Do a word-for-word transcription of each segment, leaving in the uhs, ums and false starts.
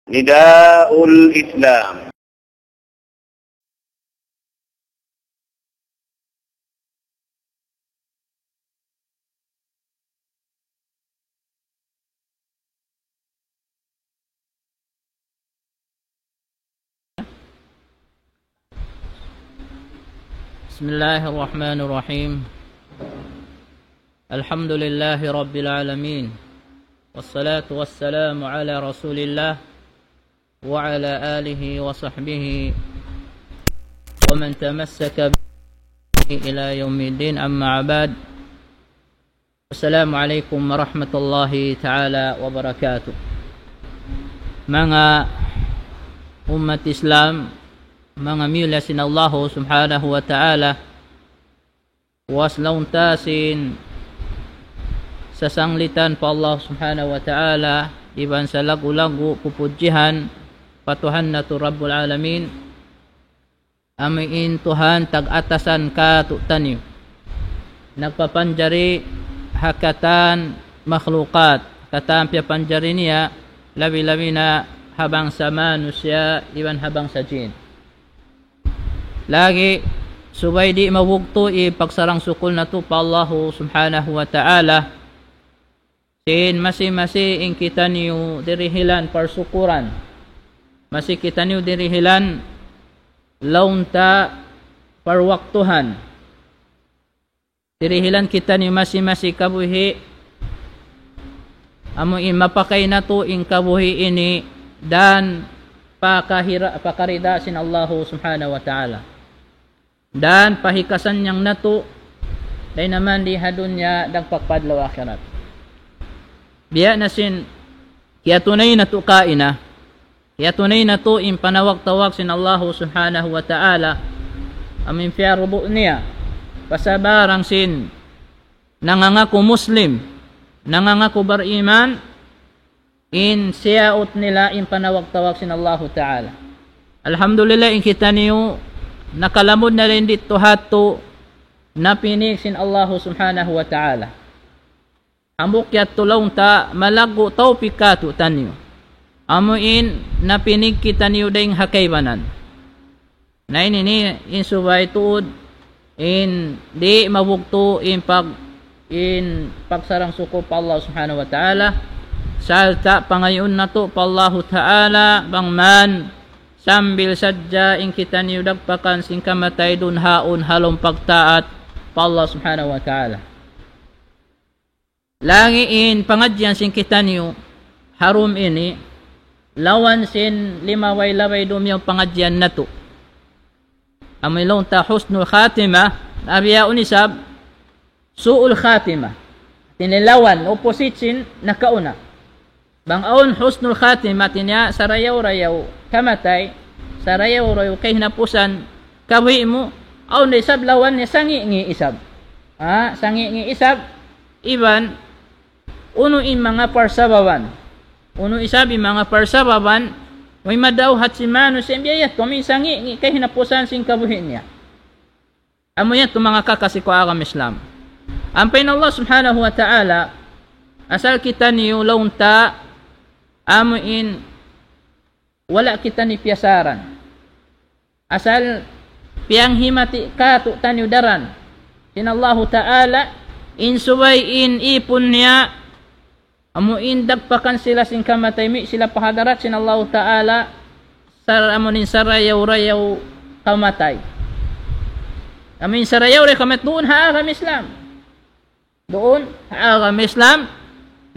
نداء الإسلام. بسم الله الرحمن الرحيم. الحمد لله رب العالمين. والصلاة والسلام على رسول الله وعلى آله وصحبه ومن تمسك به إلى يوم الدين، أما بعد. السلام عليكم ورحمة الله تعالى وبركاته. Manga ummat Islam, manga miyulliya sin Allahu Subhanahu wa Ta'ala, puas laung ta sin sasanglitan pa Allah Subhanahu wa Ta'ala, iban salaggu'-laggu' pupudjihan pa Tuhan natu' Rabbul Alamin, amu in Tuhan tag-atasan kātu'niyu. Nagpapanjari ha katan makhlukat, katan piyapanjari niya, labi-labi na ha bangsa manusiya' iban ha bangsa jin. Lagi', subay di' mabugtu' in pagsarang-sukul natu' pa Allahu Subhanahu wa Ta'ala. Sin masi-masi in kitaniyu dirihilan parsukuran. Masi kitaniyu dirihilan laung ta parwaktuhan. Dirihilan kitaniyu masi-masi kabuhi', amu in mapakay natu' in kabuhi' ini dan pakahira-, pakarida sin Allahu Subhanahu wa Ta'ala. Dan pahikasannyang natu', dayn naman di ha dunya dagpak pa adlaw akhirat. Biya' na sin kiyatunay natu' kaina, kiyatunay natu' in panawag-tawag sin Allahu Subhanahu wa Ta'ala, amu in piyarubu' niya, pa sabarang sin nangangaku Muslim, nangangaku bariman, in siyaut nila in panawag-tawag sin Allahu Ta'ala. Alhamdulillah, in kitaniyu nakalamud na dayn didtu ha yadtu napinig sin Allahu Subhanahu wa Ta'ala. Hambuuk yadtu laung ta malaggu' tawpik kātu'niyu. Amu in napinig kitaniyu dayng ha kaibanan. Na ini ini in subay tuud in di' mabugtu' in pag-, in pagsarang-sukul pa Allah Subhanahu wa Ta'ala. Sarta' pangayuun natu' pa Allahu Ta'ala bang man sambil sadja in kitaniyu dagpakan sin kamatay duun ha yaun ha lawm pagtaat pa Allah Subhanahu wa Ta'ala. Lagi' in pangadjian sin kitaniyu ha dum ini, lawan sin limabay-labay dumiyaw pangadjian natu'. Amu in laung ta husnul khatimah, na biya' yaun isab su'ul khatimah. Tinilawan, opposite sin nakauna. Bang awn husnul khatimah, hati niya sarayaw-rayaw kamatay, sarayaw-rayaw kahinapusan kabuhi' mu, awn da isab lawan niya sangi'-ngi' isab. Ha, sangi'-ngi' isab, iban unu in manga parsababan. Unu isab in manga parsababan, way madawhat sin manusiya' biya' yadtu, amu in sangi'-ngi' kahinapusan sin kabuhi' niya. Amu yadtu manga kakasi ku agama Islam. Ampa in Allah Subhanahu wa Ta'ala, asal kitaniyu laung ta, amu in wala' kitaniyu piyasaran. Asal piyanghimati kātu'niyu daran sin Allahu Ta'ala, in subay in ipun niya, amu in dagpakan sila sin kamatay, mī' sila pa hadarat sin Allahu Ta'ala, sar-, amu in sarayaw-rayaw kamatay. Amu in sarayaw-rayaw kamatay duun ha agama Islam. Duun ha agama Islam,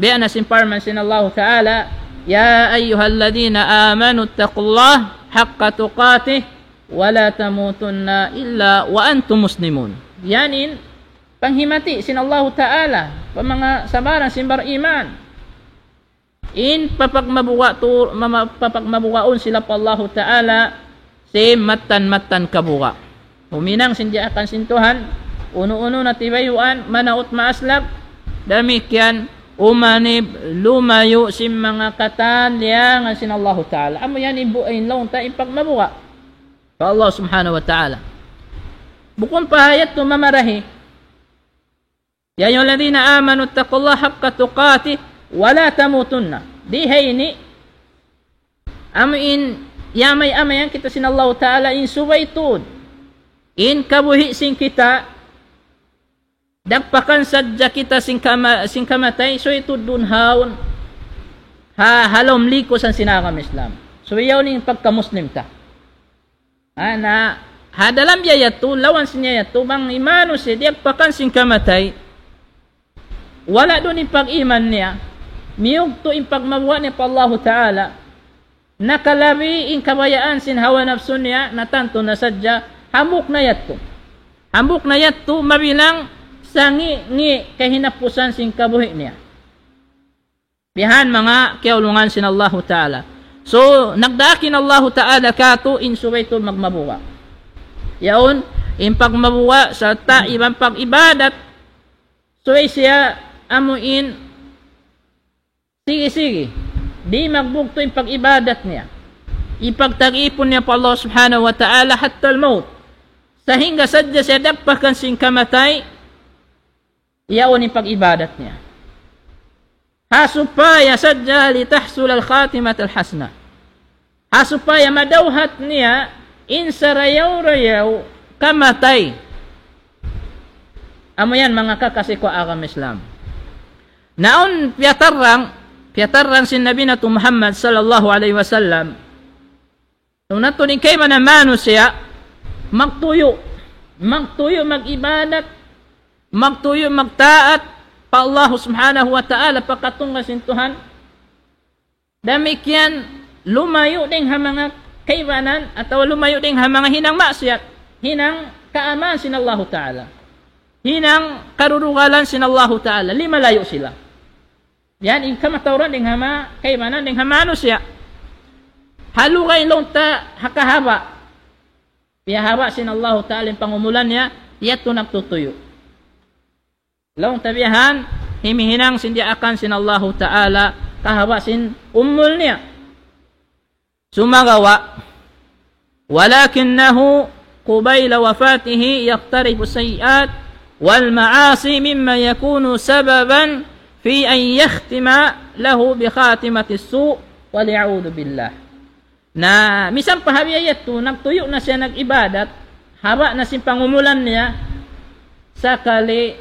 biya' na sin parman sin Allahu Ta'ala, يا أيها الذين آمنوا اتقوا الله حق تقاته ولا تموتن إلا وأنتم مسلمون. Yan in panghimati sin Allahu Ta'ala pa manga sabaran sin bariman. In papagmabuga' tu, mama-, papagmabugaun sila pa Allahu Ta'ala sin mattan-mattan kabuga'. Huminang sin diyaakan sin Tuhan, unu-unu na tibayuan, manaut maaslag, damikkiyan umanib lumayu' sin manga katan liyangan sin Allahu Ta'ala. Amu yan in bu-, in laung ta in pagmabuga' pa Allah Subhanahu wa Ta'ala. Bukun pa ha yadtu mamarahi. يا أيها الذين آمنوا اتقوا الله حق تقاته ولا تموتن. Di ha ini, Amu in, yamay-amayan kita sin Allahu Ta'ala in subay tuud. In kabuhi' sin kita, dagpakan sadja kita sin kama-, sin kamatay, subay tuud duun haun, ha, ha lawm liku san sin agama Islam. Subay yaun in pagka-Muslim ta. Ha, na, ha dalam biya' yadtu, lawan sin biya' yadtu, bang in manusiya' diyagpakan sin kamatay, wala' duun in pag-iman niya, miyugtu' in pagmabuga' niya pa Allahu Ta'ala, nakalabi in kabayaan sin hawa napsu niya, na tantu na sadja, hambuuk na yadtu. Hambuuk na yadtu, mabilang sangi'-ngi' kahinapusan sin kabuhi' niya. Biya' ha yan manga kiyaulungan sin Allahu Ta'ala. So, nagdaak in Allahu Ta'ala kātu' in subay tuud magmabuga'. Yaun, in pagmabuga' sarta' iban pag-ibadat, subay siya amu in sigi-sigi. Di' magbugtu' in pag-ibadat niya. Ipagtag-ipun niya pa Allah Subhanahu wa Ta'ala hatta al-maut. Sahingga sadja siya dagpakan sin kamatay, yaun in pag-ibadat niya. Ha supaya sadja لتحصل الخاتمة الحسنة. Ha supaya madawhat niya in sarayaw-rayaw kamatay. Amu yan manga kakasi ku agama Islam. Na awn piyatarrang, piyatarrang sin Nabi natu' Muhammad sallallahu alayhi wasallam. Natu' in kaibanan manusiya', magtuyu', magtuyu' mag-ibadat, magtuyu' magtaat pa Allah Subhanahu wa Ta'ala, pa katunga' sin Tuhan. Damikkiyan lumayu' dayn ha manga kaibanan atawa lumayu' dayn ha manga hinang maksiyat, hinang kaamaan sin Allahu Ta'ala, hinang karurugalan sin Allahu Ta'ala, limalayu' sila. Yan in kamatauran dayn ha manga kaibanan dayn ha manusiya'. Ha lugay laung ta ha kahaba'. Piyahaba' sin Allahu Ta'ala in pangumulan niya, yadtu nagtutuyu'. Laung ta biya' ha yan, himihinang sin diyaakan sin Allahu Ta'ala, kahaba' sin umul niya. Sumagawa', ولكنه قبيل وفاته يقترف السيئات والمعاصي مما يكون سببا في أن يختم له بخاتمة السوء والعياذ بالله. Na, misan pa ha biya' yadtu, nagtuyu' na siya nag-ibadat, haba' na sin pangumulan niya, sakali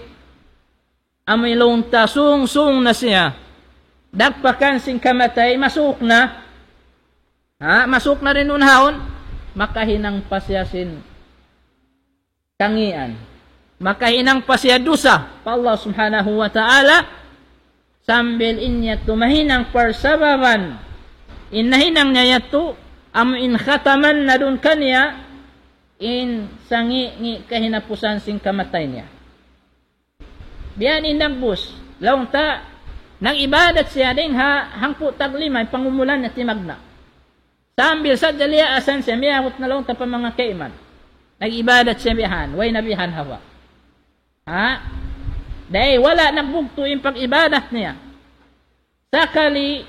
amu in laung ta sung-sung na siya, dagpakan sin kamatay, masuuk na, ha, masuuk na duun haun, makahinang pa siya sin kangīan. Makahinang pa siya dusa pa Allah Subhanahu wa Ta'ala, sambil in yadtu mahinang parsababan, in nahinang niya yadtu, amu in khataman na duun kaniya, in sangi'-ngi' kahinapusan sin kamatay niya. Biya' ini in dagbus, laung ta, nag-ibadat siya dayn ha hangpu' tag lima, in pangumulan niya timagna'. Sambil sadja liyaasan siya, miyabut na laung ta pa manga kaiman. Nag-ibadat siya biya' ha yan, way na biya' ha yan hawa. Ha? Dayn wala' nagbugtu' in pag-ibadat niya. Sakali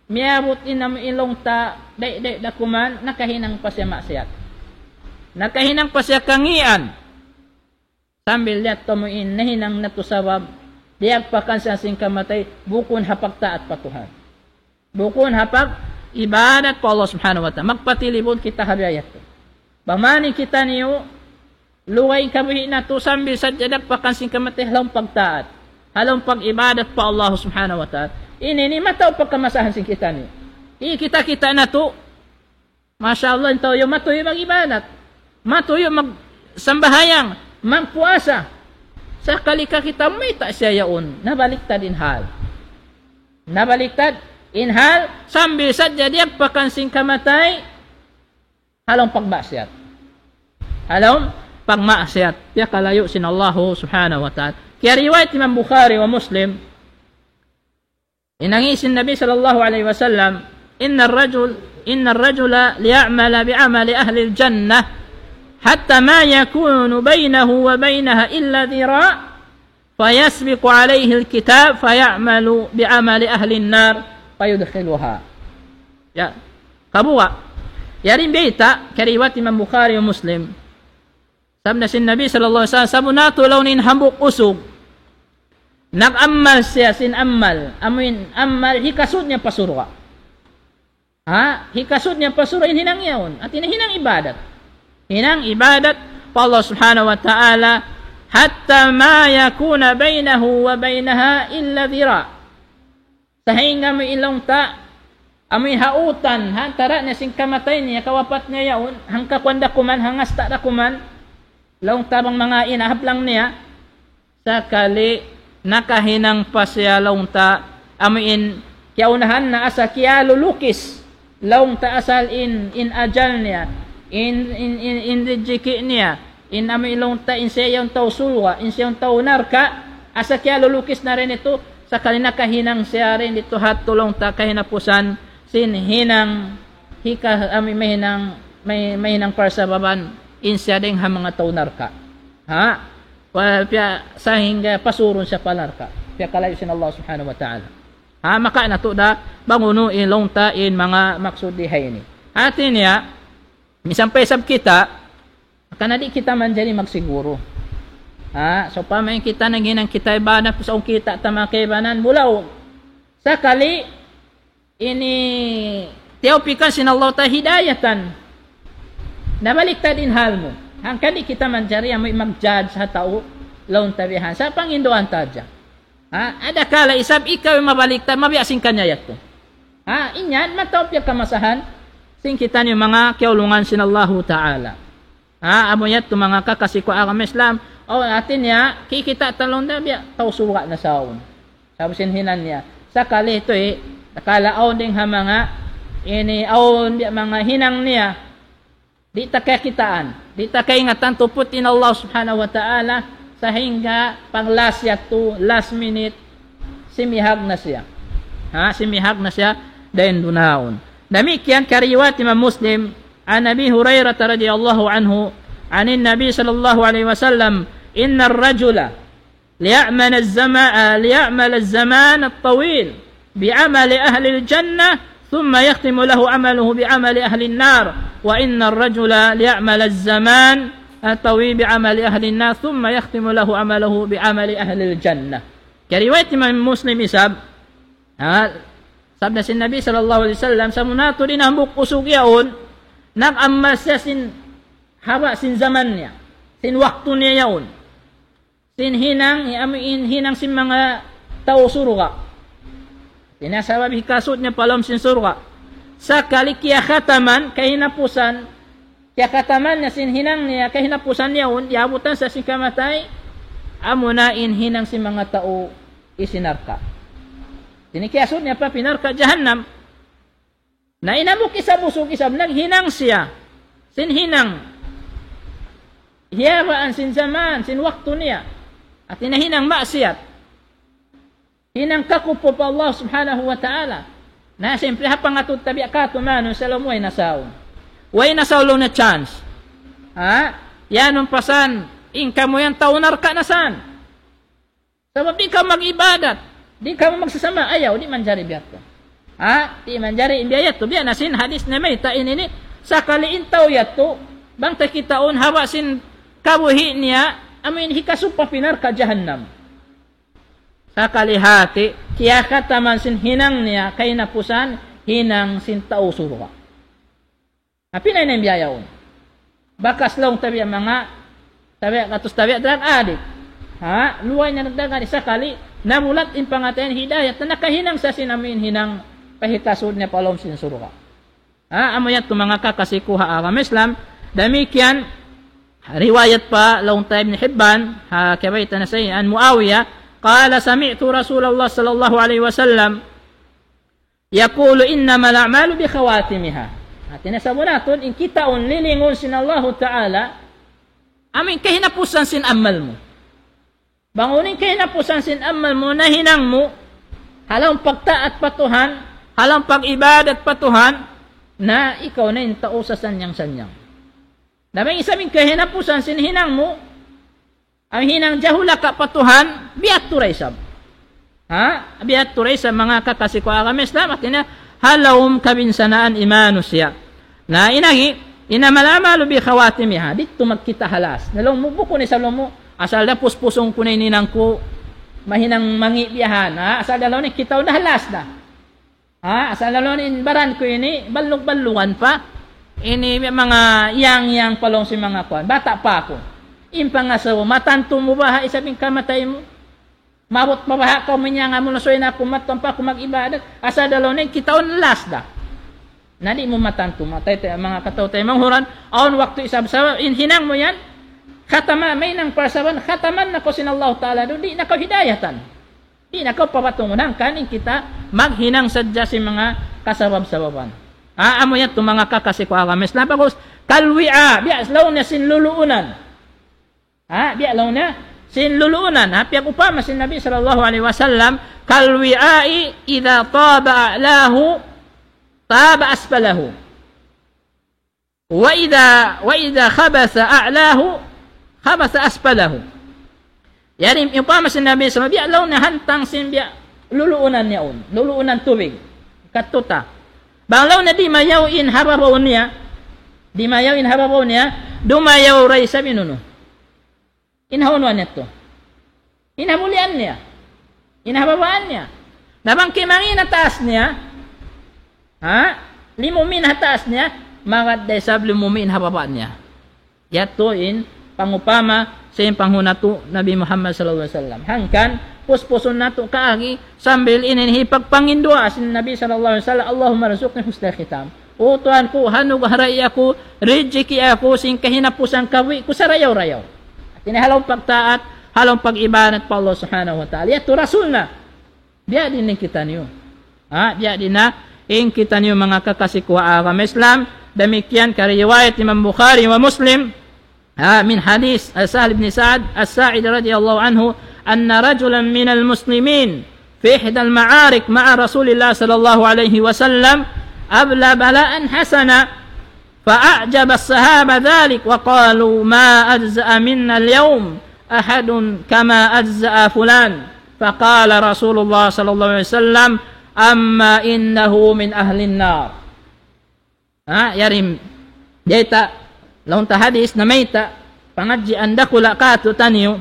miyabut in amu in laung ta, dayn, dayn da kuman, nakahinang pa siya maksiyat. Nakahinang pa siya kangīan. Sambil yadtu amu in nahinang natu' sabab, diyagpakan siya sin kamatay, bukun ha pagtaat pa Tuhan. Bukun ha pag-ibadat pa Allah Subhanahu wa Ta'ala. Magpatilibun kita ha biya' yadtu. Bang man in kitaniyu, lugay in kabuhi' natu' sambil sadja diyagpakan sin kamatay ha lawm pagtaat, ha lawm pag-ibadat pa Allah Subhanahu wa Ta'ala. Ini, ini mataud pagkamasahan sin kitaniyu. Kikita'-kita' natu', masha Allah, in tau yaun matuyu' mag-ibadat, matuyu' magsambahayang, magpuasa. Sakali kakita' mayta' siya yaun, nabaliktad in hal. Nabaliktad in hal, sambil sadja diyagpakan sin kamatay, ha lawm pagmaksiyat. Ha lawm pagmaksiyat. Piyakalayu' sin Allahu Subhanahu wa Ta'ala. Kiyariwayat Imam Bukhari wa Muslim, in agi sin Nabi sallallahu alayhi wasallam, إن الرجل، إن الرجل ليعمل بعمل أهل الجنة حتى ما يكون بينه وبينها إلا ذراع فيسبق عليه الكتاب فيعمل بعمل أهل النار فيدخلها. Ya. Kabuga'. Yari in bayta', kariwayat Imam Bukhari wa Muslim. Sabda sin Nabi sallallahu alayhi wasallam, sabunnal tuud laung niya in hambuuk usug, nag-amal siya sin amal, amu in amal, hikasud niya pa surga'. Ha? Hikasud niya pa surga' in hinang yaun. Hati niya hinang ibadat. Hinang ibadat pa Allah Subhanahu wa Ta'ala, حتى ما يكون بينه وبينها إلا ذراع. Sahingga amu in laung ta, amu in hautan, ha antara' niya sin kamatay niya, kawapat niya yaun, hangka kuwan da kuman, hangasta da kuman, laung ta bang manga ina' hablang niya, sakali nakahinang pa siya laung ta, amu in kiyaunahan na asa kiyalulukis, laung ta asal in, in ajal niya, in, in, in, in rijiki' niya, in amu in laung ta, in siya yaun tau surga', in siya yaun tau narka', asa kiyalulukis na dayn ditu, sakali nakahinang siya dayn ditu ha laung ta kahinapusan, sin hinang, hika, amu in mahinang, may, mahinang parsababan, in siya dayn ha manga tau narka'. Ha? Wa-, piya-, sahingga pasurun siya pa narka'. Piyakalayu' sin Allah Subhanahu wa Ta'ala. Ha, maka natu' da, bang unu in laung ta in manga maksud di ha ini. Hati niya, misan pa isab kita, karna' di' kita manjari magsiguru. Ha, sawpama in kita naghinang kita ibadat, sa' kita ta makaibanan, bulaw. Sakali, ini tiyawpikan sin Allah ta hidayatan. Nabaliktad in hal mu. Hangkan di' kita manjari amu in mag-judge ha tau laung ta bihan. Sa' panginduan ta hadja. Ha? Adakala isab ikaw in mabaliktad, mabiya' sin kaniya yadtu. Ha? In yan, mataud piyagkamasahan sin kitaniyu manga kiyaulungan sin Allahu Ta'ala. Ha, amu yadtu manga kakasi ku agama Islam. Aw, hati niya, kikita' ta laung ta biya' tau surga' na sa yaun. Sabab sin hinang niya. Sakali tuud, eh, kala awn dayn ha manga, ini awn biya' manga hinang niya. Di' ta kakitaan, di' ta kaingatan tuput in Allah Subhanahu wa Ta'ala, sahingga pang last yadtu, last minute, simihag na siya. Ha, simihag na siya, dayn duun yaun. Damikkiyan kariwayat Imam Muslim, عن أبي هريرة رضي الله عنه عن النبي صلى الله عليه وسلم، إن الرجل ليعمل الزمان، ليعمل الزمان الطويل بعمل أهل الجنة ثم يختم له عمله بعمل أهل النار، وإن الرجل ليعمل الزمان الطويل بعمل أهل النار ثم يختم له عمله بعمل أهل الجنة. Kariwayat Imam Muslim isab, ha, sabda sin Nabi sallallahu alayhi wasallam, sabunnal tuud in hambuuk usug yaun, nag-amal siya sin haba' sin jaman niya, sin waktu niya yaun. Sin hinang, amu in hinang sin manga tau surga'. Hati niya sabab hikasud niya pa lawm sin surga'. Sakali kiyakataman, kahinapusan, kiyakataman niya sin hinang niya, kahinapusan niya yaun, yaabutan sa sin kamatay, amuna in hinang sin manga tau hisiyu narka'. Ini kiyasud niya pa pi narka' jahannam. Na in hambuuk isab usug isab naghinang siya sin hinang hiyabaan sin jaman, sin waktu niya. Hati niya hinang maksiyat. Hinang kakupu pa Allah Subhanahu wa Ta'ala. Na siyempre ha pangatud ta biya' katu' manusiya' laung mu way na sa yaun. Way na sa yaun laung niya chance. Ha? Yan in pasan, in kamu yan tau narka' na san. Sabab di' kamu mag-ibadat, di' kamu magsasama, ayaw, di' manjari biya' yadtu. Ha? Di' manjari in biya' yadtu, biya' na sin hadis namayta' ini, sakali in tau yadtu, bang ta kitaun haba' sin kabuhi' niya, amu in hikasud pa pi narka' jahannam. Sakali hati, kiyakataman sin hinang niya, kahinapusan, hinang sin tau surga'. Hāti niya in biya' yaun. Bakas laung ta biya' manga, ta biya' katus ta biya' drug addict. Ha? Luway na nagdagan sakali, nabulat in pangatayan hidayat, na nakahinang sa sin amu in hinang pahikasud niya pa lawm sin surga'. Ha? Amu yadtu manga kakasi ku ha agama Islam. Damikkiyan, riwayat pa laung ta Ibn Hibban, ha, kiyabayta' niya sa an Muawiya, قال سمعت رسول الله صلى الله عليه وسلم يقول إنما الأعمال بخواتيمها. Hāti niya sabunnal tuud, in kitaun lilingun sin Allahu Ta'ala, amu in kahinapusan sin amal mu. Bang unu in kahinapusan sin amal mu, nahinang mu, ha lawm pagtaat pa Tuhan, ha lawm pag-ibadat pa Tuhan, na ikaw na in tau sasanyang-sanyang. Na bang isab in kahinapusan sin hinang mu, amu in hinang jahulaka pa Tuhan, biya' ha yadtu da isab. Ha? Biya' ha yadtu da isab manga kakasi ku agama Islam, hāti niya, ha lawm kabinsanaan in manusiya'. Na in agi, إنما الأعمال بخواتيمها. Di' tuud magkita' ha last. Na laung mu, bukun isab laung mu, asal da puspusun ku na in hinang ku, mahinang mangi' biya' yan. Ha? Asal da laung niya kitaun na ha last da. Ha, asal laung in baran ku ini, ballug-ballugan pa. Ini manga yang-yang pa laung sin manga kuwan. Bata' pa aku. In pangasawa, matantu mu baha' isab in kamatay mu? Maabut pa baha' kaw manjari mu na subay na aku mattan pa aku mag-ibadat? Asal da laung in kitaun last da. Na di' mu matantu, matay tay manga kataw-taymanghuran, awn waktu isab sabab in hinang mu yan, khatama, mahinang pa sabab, khataman na kaw sin Allah Ta'ala duun, di' na kaw hidayatan. Di' na kaw papatungun hangkan in kita maghinang sadja sin manga kasabab-sababan. Ha, amu yadtu manga kakasi ku agama Islam. Pag'ubus, kalwi'a, biya' laung niya sin luluunan. Ha, biya' laung niya sin luluunan. Ha, piyag-upama sin Nabi sallallahu alayhi wasallam, كالوعاء إذا طاب أعلاه طاب أسفله. وإذا، وإذا خبث أعلاه خبث أسفله. Yari, upama sin Nabi sallallahu alayhi wasallam, biya' laung niya hantang sin biya' luluunan niya yaun, luluunan tubig. Katuta. Bang laung niya dimayaw in ha babaw niya, dimayaw in ha babaw niya, dumayaw da isab in unu. In ha unuan niya yadtu. In ha bulian niya. In ha babaan niya. Na bang kimangī' in ha taas niya, ha? Limumi' in ha taas niya, magad da isab limumi' in ha baba niya. Yadtu in pangupama sin panghu' natu' Nabi Muhammad sallallahu alayhi wasallam. Hangkan, puspusun natu' kaagi, sambil ini hipagpangin duwaa sin Nabi sallallahu alayhi wasallam, اللهم ارزقني حسن الختام. O Tuhan ku, hanugraha'i aku, rijiki aku, sin kahinapusan kabuhi' ku sarayaw-rayaw. Hati niya ha lawm pagtaat, ha lawm pag-ibadat pa Allah Subhanahu wa Ta'ala. Yadtu Rasul na. Biya' diin in kitaniyu. Ha, biya' diin na in kitaniyu manga kakasi ku agama Islam. Damikkiyan kariwayat Imam Bukhari wa Muslim. Ha, من حديث سهل بن سعد الساعدي رضي الله عنه أن رجلا من المسلمين في إحدى المعارك مع رسول الله صلى الله عليه وسلم أبلى بلاء حسنا، فأعجب الصحابة ذلك وقالوا: ما أجزأ منا اليوم أحد كما أجزأ فلان. فقال رسول الله صلى الله عليه وسلم: أما إنه من أهل النار. Ha, yari, bayta', laung ta hadis namayta', pangadjian dakula' kātu'niyu.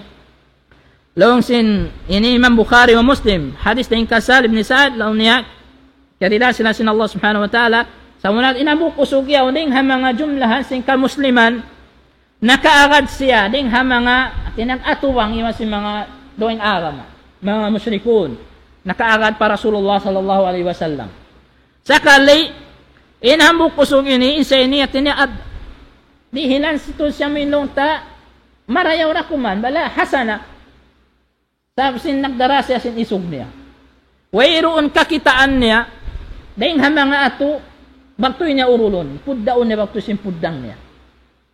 Laung sin ini Imam Bukhari wa Muslim, hadis dayn kan Sahl ibn Sa'd, laung niya, kiyarida sila sin Allah Subhanahu wa Ta'ala, sa' muna in hambuuk usug yaun dayn ha manga jumlahan sin kamusliman, nakaagad siya dayn ha manga, hati niya atuwang iban sin manga dugaing agama, manga mushrikun, nakaagad pa Rasulullah sallallahu alayhi wasallam. Sakali, in hambuuk usug ini, in siya ini, hati niya, ab-, dihilan situ siya minung ta, marayaw da kuman, bala hasana. Sabab sin nagdara siya sin isug niya. Wayruun kakitaan niya, dayn ha manga atu, bagtuy niya urulun, puddaun niya bagtuy sin puddang niya.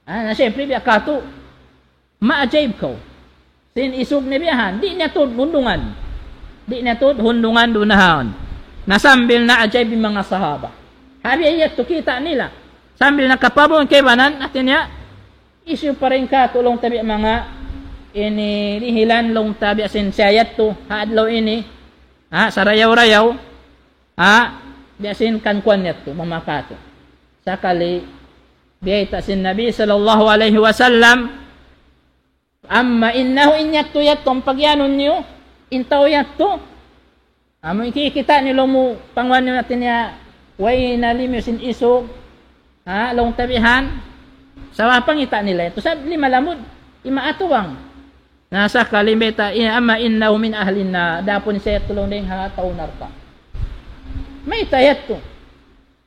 Ah, na siyempre, biya' katu', maajaib kaw. Sin isug niya biya' han, di' niya tuud hundungan. Di' niya tuud hundungan duun na haun. Na sambil naajaib in manga sahaba. Ha biya' yadtu kita' nila. Sambil nakapabun kaibanan, hati niya, hisiyu pa dayn kātu' laung ta biya' manga, ini dihilan laung ta biya' sin siya yadtu, ha adlaw ini, ha, sarayaw-rayaw, ha, biya' sin kan kuwan yadtu, manga kātu'. Sakali, biyayta' sin Nabi sallallahu alayhi wasallam, أما إنه, in yadtu yadtu, in pagiyanun niyu, in tau yadtu, amu in kikita' niyu laung mu, panguwan niyu hati niya, way na limiyu sin isug, ha, laung ta biya' han, sa' pangita' nila yadtu, sa' lima lamud, ima atuwang. Na sakali bayta', أما إنه من أهل النار, adapun siya yadtu laung dayn ha tau narka'. Mayta' yadtu.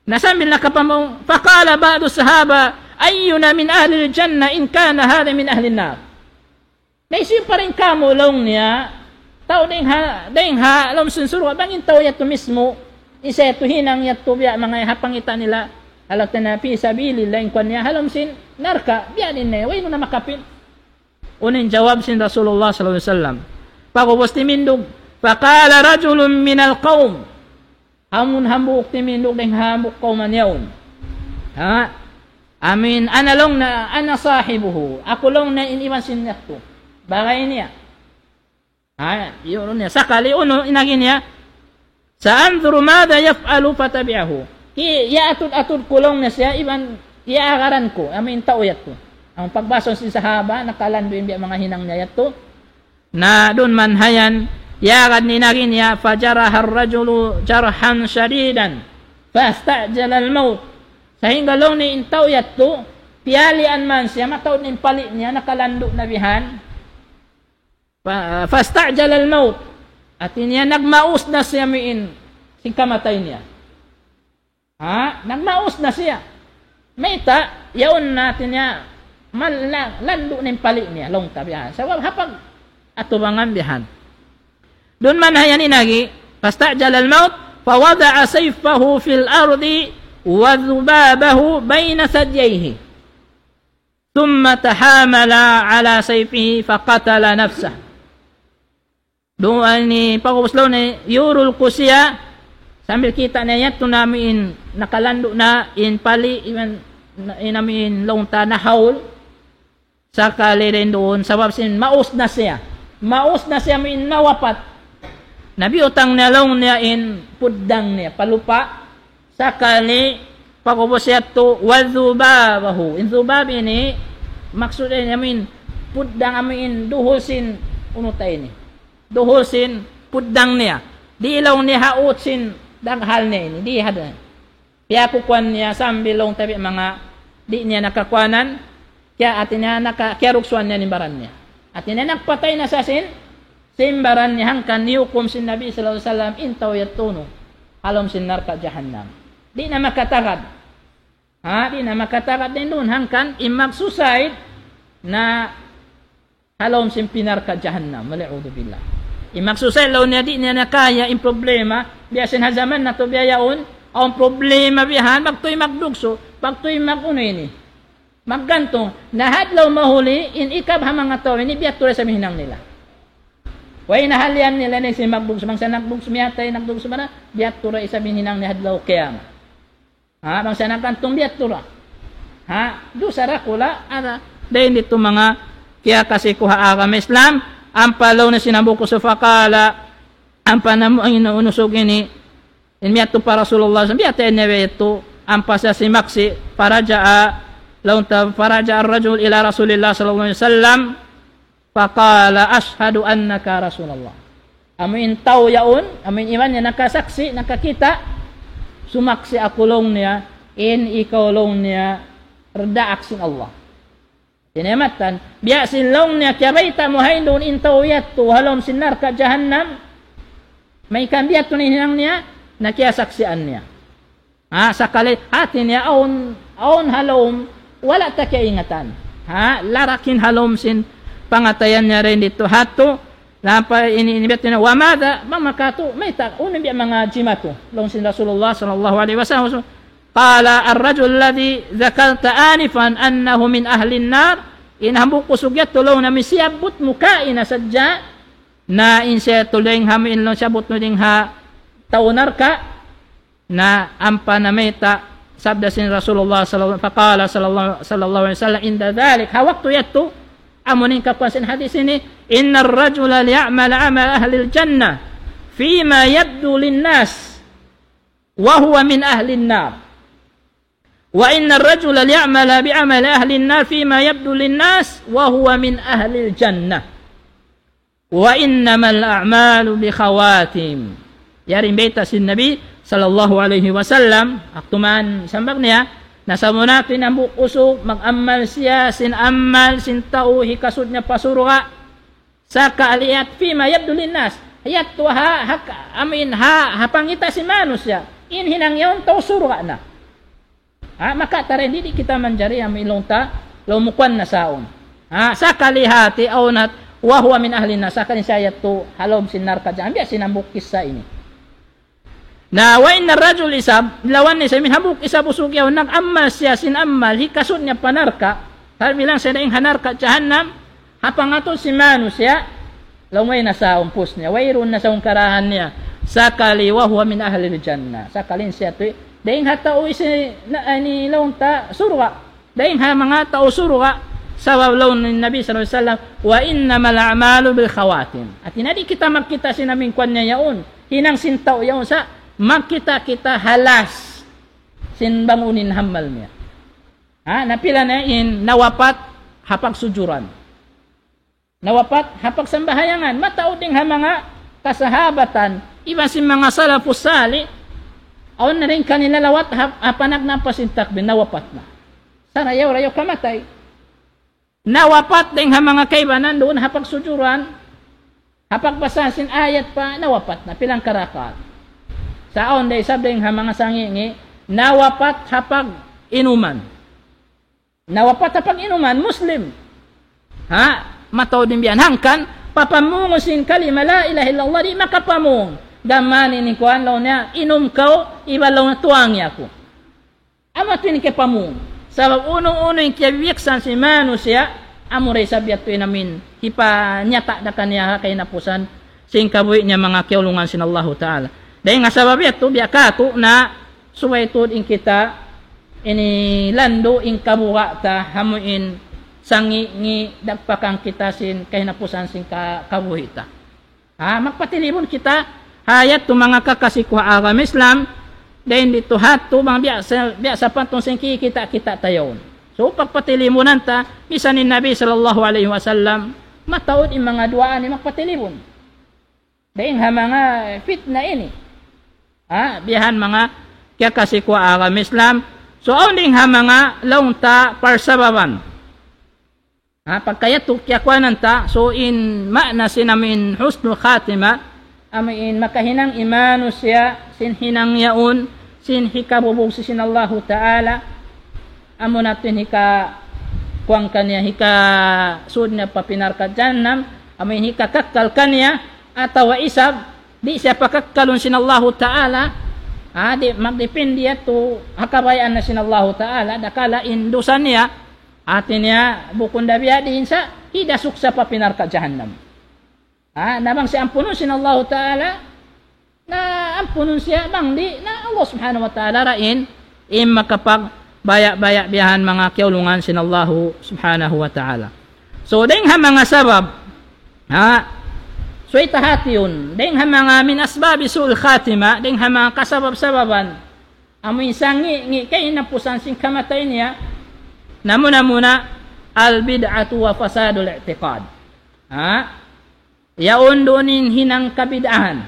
Na sambil nakapamung, فقال بعض الصحابة: أينا من أهل الجنة إن كان هذا من أهل النار. Na hisiyu pa dayn kāmu' laung niya, tau dayn ha, dayn ha lawm sin surga', bang in tau yadtu mismu, in siya yadtu hinang yadtu biya' manga ha pangita' nila, halaga na fi sabilillah in kuwan niya, ha lawm sin narka', biya' diin na, wayruun na makapin. Unu in jawab sin Rasulullah sallallahu alayhi wasallam. Pag'ubus timindug, فقال رجل من القوم, amun hambuuk timindug dayn ha hambuuk kawman yaun. Ha? Amu in, أنا laung niya, أنا صاحبه. Aku laung niya in iban sin yadtu. Bagay niya. Ha? Yadtu niya. Sakali unu in agi niya, سأنظر ماذا يفعل فتبعه. Ki-, iyaatud-atud ku laung niya siya, iban iyaagaran ku, amu in tau yadtu. Amu in pagbasa sin sahaba, nakalandu' in biya' manga hinang niya yadtu. Na duun man ha yan, Piyagad niya in agi niya, فجرح الرجل جرحا شديدا فاستعجل الموت. Sahingga laung niya in tau yadtu, piyalian man siya, mataud in pali' niya, nakalandu' na bihan. Fa-, فاستعجل الموت. Hati niya nagmaus na siya amuin sin kamatay niya. Ha? Nagmaus na siya. Mayta', yaun na hati niya, mal-, la-, landu' na in pali' niya, laung ta bihan. Sabab ha pag-atubangan bihan. Duun man ha yan in agi, فاستعجل الموت فوضع سيفه في الأرض وذبابه بين ثدييه. ثم تحامل على سيفه فقتل نفسه. Duun ini pag'ubus laung niya, yurul ku siya, sambil kita' niya yadtu na amuin nakalandu' na in pali', iban na, in amuin laung ta nahaul, sakali dayn duun, sabab sin maus na siya. Maus na siya amuin nawapat. Na biyutang niya laung niya in puddang niya, pa lupa', sakali, pag'ubus yadtu, وذبابه. In dhubab ini, maksud ini, amuin, puddang amuin, duhul sin, unu ta ini. Duhul sin, puddang niya. Di' laung niya ha ut sin, daghal niya ini. Di' ha yan. Piyakukuan niya sambil laung ta biya' manga, di' niya nakakuanan, kiya-, hati niya naka-, kiyaruksuan niya in baran niya. Hati niya nagpatay na sa sin, sin baran niya hangkan hiyukum sin Nabi sallallahu alayhi wasallam in tau yadtu ha lawm sin narka' jahannam. Di' na makatagad. Ha, di' na makatagad dayn duun hangkan in mag-suicide na ha lawm sin pi narka' jahannam. والعياذ بالله. In mag-suicide laung niya di' niya na kaya in problema, biya' sin ha jaman natu' biya' yaun, awn problema biya' yan, magtuy magdugsu', magtuy mag-unu ini. Maggantung, na ha adlaw mahuli, in ikab ha manga tau ini, biya' tuud isab in hinang nila. Way nahalian nila ini sin magdugsu', bang sa nagdugsu', miyatay, nagdugsu' ba na, biya' tuud isab in hinang nila ha adlaw kiyamat. Ha, bang sa naggantung biya' tuud. Ha, dusa dakula', ada, dayn didtu manga kiyakasi ku ha agama Islam, ampa laung niya sin hambuuk usug فقال, ampa namu' in usug ini, in miyadtu pa Rasulullah, biya' ta ini biya' yadtu, ampa siya simaksi', فرجع, laung ta, فرجع الرجل إلى رسول الله صلى الله عليه وسلم, فقال أشهد أنك رسول الله. Amu in tau yaun, amu in iban niya nakasaksi', nakakita', sumaksi' aku laung niya, in ikaw laung niya, daak sin Allah. Ini matan, biya' sin laung niya, kiyabayta' mu ha yan duun in tau yadtu, ha lawm sin narka' jahannam, mayta' biya' tuud in hinang niya, na kiyasaksian niya. Ha, sakali, hati niya awn, awn ha lawm, wala' ta kiyaingatan. Ha, larak in ha lawm sin pangatayan niya dayn didtu ha yadtu, lampa ini, ini biya' tuud na, وماذا, bang makatu, mayta', unu biya' manga jimatu, laung sin Rasulullah sallallahu alayhi wasallam, قال الرجل الذي ذكرت آنفا أنه من أهل النار, in hambuuk usug yadtu laung niya amu in siyabbut mu kaina sadja, na in siya tuud dayn ha amu in laung siyabbut mu dayn ha tau narka', na ampa namayta' sabda sin Rasulullah sallallahu, فقال صلى الله، صلى الله عليه وسلم عند ذلك, ha waktu yadtu, amu in kakuwan sin hadith ini, إن الرجل ليعمل عمل أهل الجنة فيما يبدو للناس وهو من أهل النار، وإن الرجل ليعمل بعمل أهل النار فيما يبدو للناس وهو من أهل الجنة. وإنما الأعمال بالخواتيم. Yari in bayta' sin Nabi sallallahu alayhi wasallam, waktu man sambag niya, na sabunnal tuud in hambuuk usug, mag-amal siya sin amal sin tau hikasud niya pa surga', sakali فيما يبدو للناس. Yadtu ha, ha, amu in ha, ha pangita' sin manusiya', in hinang yaun tau surga' na. Ha, maka tara, di', di' kita manjari amu in laung ta, laung mu kuwan na saun. Ha, sakali hati awn hat, وهو من أهل النار, sakali siya yadtu ha lawm sin narka' jahannam, biya' sin hambuuk kissa ini. Na, وإن الرجل isab, lawan niya isab, in hambuuk isab usug yaun, nag-amal siya sin amal, hikasud niya pa narka', hal bilang siya dayn ha narka' jahannam, ha pangatud sin manusiya', laung way na sa umpus niya, wayruun na sa karahan niya. Sakali وهو من أهل الجنة. Sakali in siya tuud, dayn ha tau isi, na, ini laung ta, surga'. Dayn ha manga tau surga', sabab laung sin Nabi sallallahu alayhi wasallam, وإنما الأعمال بالخواتيم. Hati niya di' kita magkita' sin amu in kuwan niya yaun, hinang sin tau yaun sa', magkita' kita ha last sin bang unu in amal niya. Ha, napila na in nawapat ha pagsujuran. Nawapat ha pagsambahayangan. Mataud dayn ha manga kasahabatan, iban sin manga salafus salih, awn na dayn kanila lawat ha, ha panagnaan pa sin takbir, nawapat na. Sarayaw-rayaw kamatay. Nawapat dayn ha manga kaibanan duun ha pagsujuran, ha pagbasa sin ayat pa, nawapat na, pilang karakaat. Sa' awn da isab dayn ha manga sangi'-ngi', nawapat ha pag-inuman. Nawapat ha pag-inuman, Muslim. Ha? Mataud in biya' yan. Hangkan, papamung sin kalima la ilaha illallah, di' makapamung. Gam mayan in kuwan, laung niya, inum kaw, iban laung niya tuwangi aku. Amu yadtu in kiyapamung. Sabab unu-unu in kiyabiyaksahan sin manusiya', amura isab yadtu in amin hipanyata' da kaniya ha kahinapusan sin kabuhi' niya, manga kiyaulungan sin Allahu Ta'ala. Dayn ha sabab yadtu, biya' kātu' na subay tuud in kita ini landu' in kabuga' ta, amu in sangi'-ngi' dagpakan kita sin kahinapusan sin ka-, kabuhi' ta. Ha, magpatilibun kita, ha yadtu manga kakasi ku ha agama Islam, dayn didtu ha yadtu bang biya' sa, biya' sapantun sin kikita'-kita' ta yaun. So, pagpatilibunan ta, misan in Nabi sallallahu alayhi wasallam, mataud in manga duwaa niya magpatilibun. Dayn ha manga fitna ini. Ha, biya' yan manga kiyakasi ku ha agama Islam. So, awn dayn ha manga laung ta parsababan. Ha, pagka yadtu kiyakuanan ta, so in maana sin amu in husnul khatima, amu in makahinang in manusiya', sin hinang yaun, sin hikabubugsi sin Allahu Ta'ala, amu na yadtu in hika-, kuwan kaniya, hikasud niya pa api narka' jahannam, amu in hikakakkal kaniya, atawa isab, di' siya pakakkalun sin Allahu Ta'ala, ha, di' magdipindi yadtu, ha kabayaan na sin Allahu Ta'ala, dakala' in dusa niya, hāti niya, bukun da biya' diin sa, hidasuk sa pa api narka' jahannam. Ha, na bang siya ampunun sin Allahu Ta'ala, na ampunun siya, bang di', na Allah Subhanahu wa Ta'ala ra in, in makapagbaya'-baya' biya' yan manga kiyaulungan sin Allahu Subhanahu wa Ta'ala. So, dayn ha manga sabab, ha, subay ta hātihun, dayn ha manga min asbabi su'ul khatima, dayn ha manga kasabab-sababan, amu in sangi'-ngi' kahinapusan sin kamatay niya, na muna-muna, al-bid'atu wa fasadul i'tiqad. Ha? Yaun duun in hinang kabid'ahan.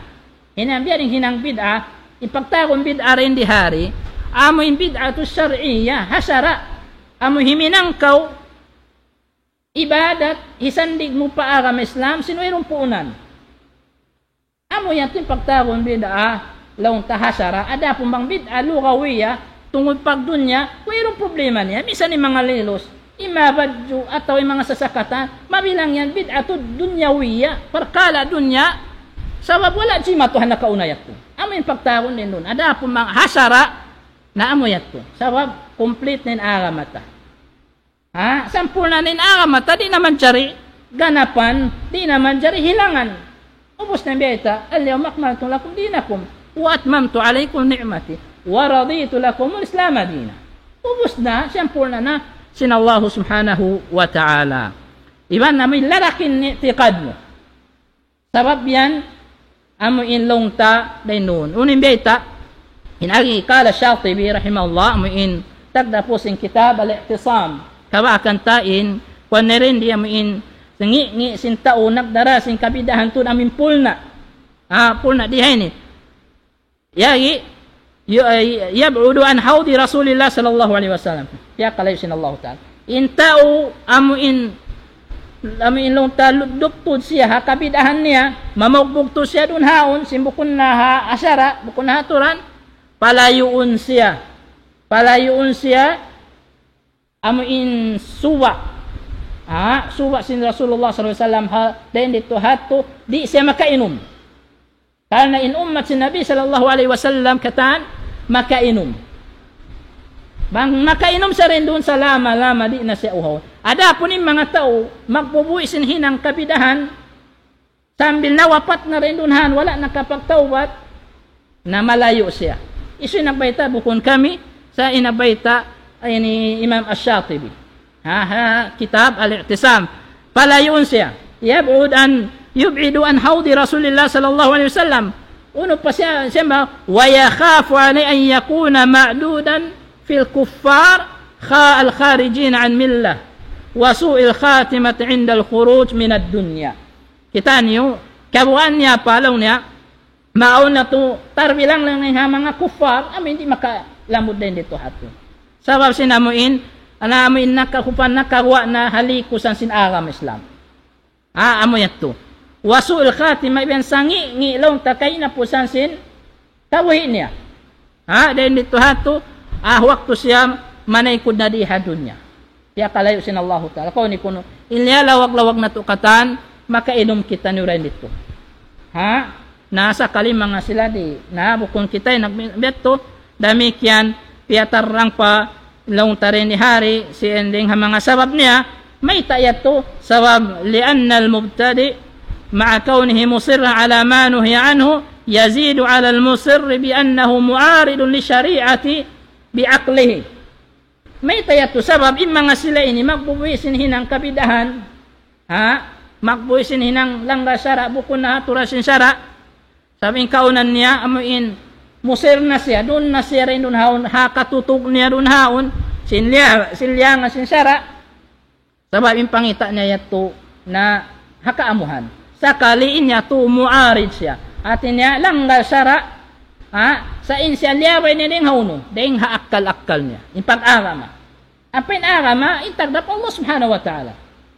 Hinang biya' diin hinang bid'ah, in pagtawagun bid'ah dayn di ha di, amu in bid'atu shar'iyyah, ha sara'. Amu himinang kaw ibadat, hisandig mu pa agama Islam, sin wayruun puunan. Amu yan in pagtawagun bid'ah, laung ta ha sara', adapun bang bid'ah lughawiyya, tungud pagdunya, wayruun problema niya. Misan in manga lilos, in manga badju', atawa in manga sasakatan, mabilang yan bid'atu dunyawiyya, parkala' dunya, sabab wala' jimatu ha nakauna yadtu. Amu in pagtawagun dayn duun. Adapun manga ha sara', na amu yadtu. Sabab, complete na in agama ta. Ha? Sampurna' na in agama ta, di' na manjari ganapan, di' na manjari hilangan. Ubus na in bayta', اليوم أكملت لكم دينكم وأتممت عليكم نعمتي ورضيت لكم الإسلام دينا. Ubus na, sampurna' na sin Allahu Subhanahu wa Ta'ala. Iban na amu in lalakin i'tiqad mu. Sabab yan, amu in laung ta dayn duun. Unu in bayta', in agi qala Shatibi rahimahullah, amu in tagdapu sin kitab Al-I'tisam. Kabakan ta in, kuwan na dayn di amu in, sangi'-ngi' sin tau nagdara sin kabid'ahan tuud amu in pulna'. Ah, pulna' di ha ini. Yari, yu-, eh, يبعد عن حوض رسول الله صلى الله عليه وسلم. Piyakalayu' sin Allahu Ta'ala. In tau amu in, amu in laung ta ludduk tuud siya ha kabid'ahan niya, mamugbug tuud siya duun ha yaun, sin bukun na ha sara', bukun na ha aturan, palayuun siya. Palayuun siya, amu in suba'. Ha, suba' sin Rasulullah sallallahu alayhi wasallam ha, dayn didtu ha yadtu, di' siya makainum. Karna' in ummat sin Nabi sallallahu alayhi wasallam katan makainum. Bang makainum siya dayn duun salama-lama, di' na siya uhawun. Adapun in manga tau magbubuhi' sin hinang kabid'ahan, sambil nawapat na dayn duun ha yan, wala' nakapagtawbat, na malayu' siya. Hisiyu in nagbayta'? Bukun kami, sa' in nagbayta', ay, ini Imam Ash-Shatibi. Ha, ha, kitab Al-I'tisam. Palayuun siya. يبعد عن، يبعد عن حوض رسول الله صلى الله عليه وسلم. Unu pa siya, siya ba? ويخاف عليه أن يكون معدودا في الكفار خا-، الخارجين عن الملة وسوء الخاتمة عند الخروج من الدنيا. Kita' niyu, Kabuan niya pa laung niya, mauna tu tarbilang lang ha manga kuffar, amu in di' makalamud dayn didtu ha yadtu. Sabab sin amu in, ana amu in nakakupan nakaguwa' na ha likusan sin agama Islam. Ha, amu yadtu. Wa su'ul khatima, iban sangi'-ngi' laung ta kahinapusan sin kabuhi' niya. Ha, dayn didtu ha yadtu, ah, waktu siya manaykud na di ha dunya. Piyakalayu' sin Allahu Ta'ala. Kaw ni kunu', in liyalawag-lawag natu' katan, makainum kitaniyu dayn didtu. Ha? Na sakali manga sila di', na bukun kita in nagbiya' yadtu, damikkiyan, piyatarrang pa, laung ta dayn di hari, sin dayn ha manga sabab niya, mayta' yadtu, sabab, لأن المبتدع مع كونه مصرا على ما نهي عنه يزيد على المصر بأنه معارض للشريعة بعقله. Mayta' yadtu sabab in manga sila ini magbubuhi' sin hinang kabid'ahan. Ha? Magbuhi' sin hinang langgal sara', bukun na aturan sin sara'. Sabab in kaunan niya, amu in musir na siya, duun na siya dayn duun haun, ha katutug niya duun haun, sin liya, sin liyangan sin sara'. Sabab in pangita' niya yadtu na ha kaamuhan. Sakali in yadtu muarid siya. Hati niya langgal sara', ha? Sa' in siya liyabay niya dayn ha unu, dayn ha akkal-akkal niya. In pag-agama. Ampa in agama, in tagdapu Allah Subhanahu wa Ta'ala.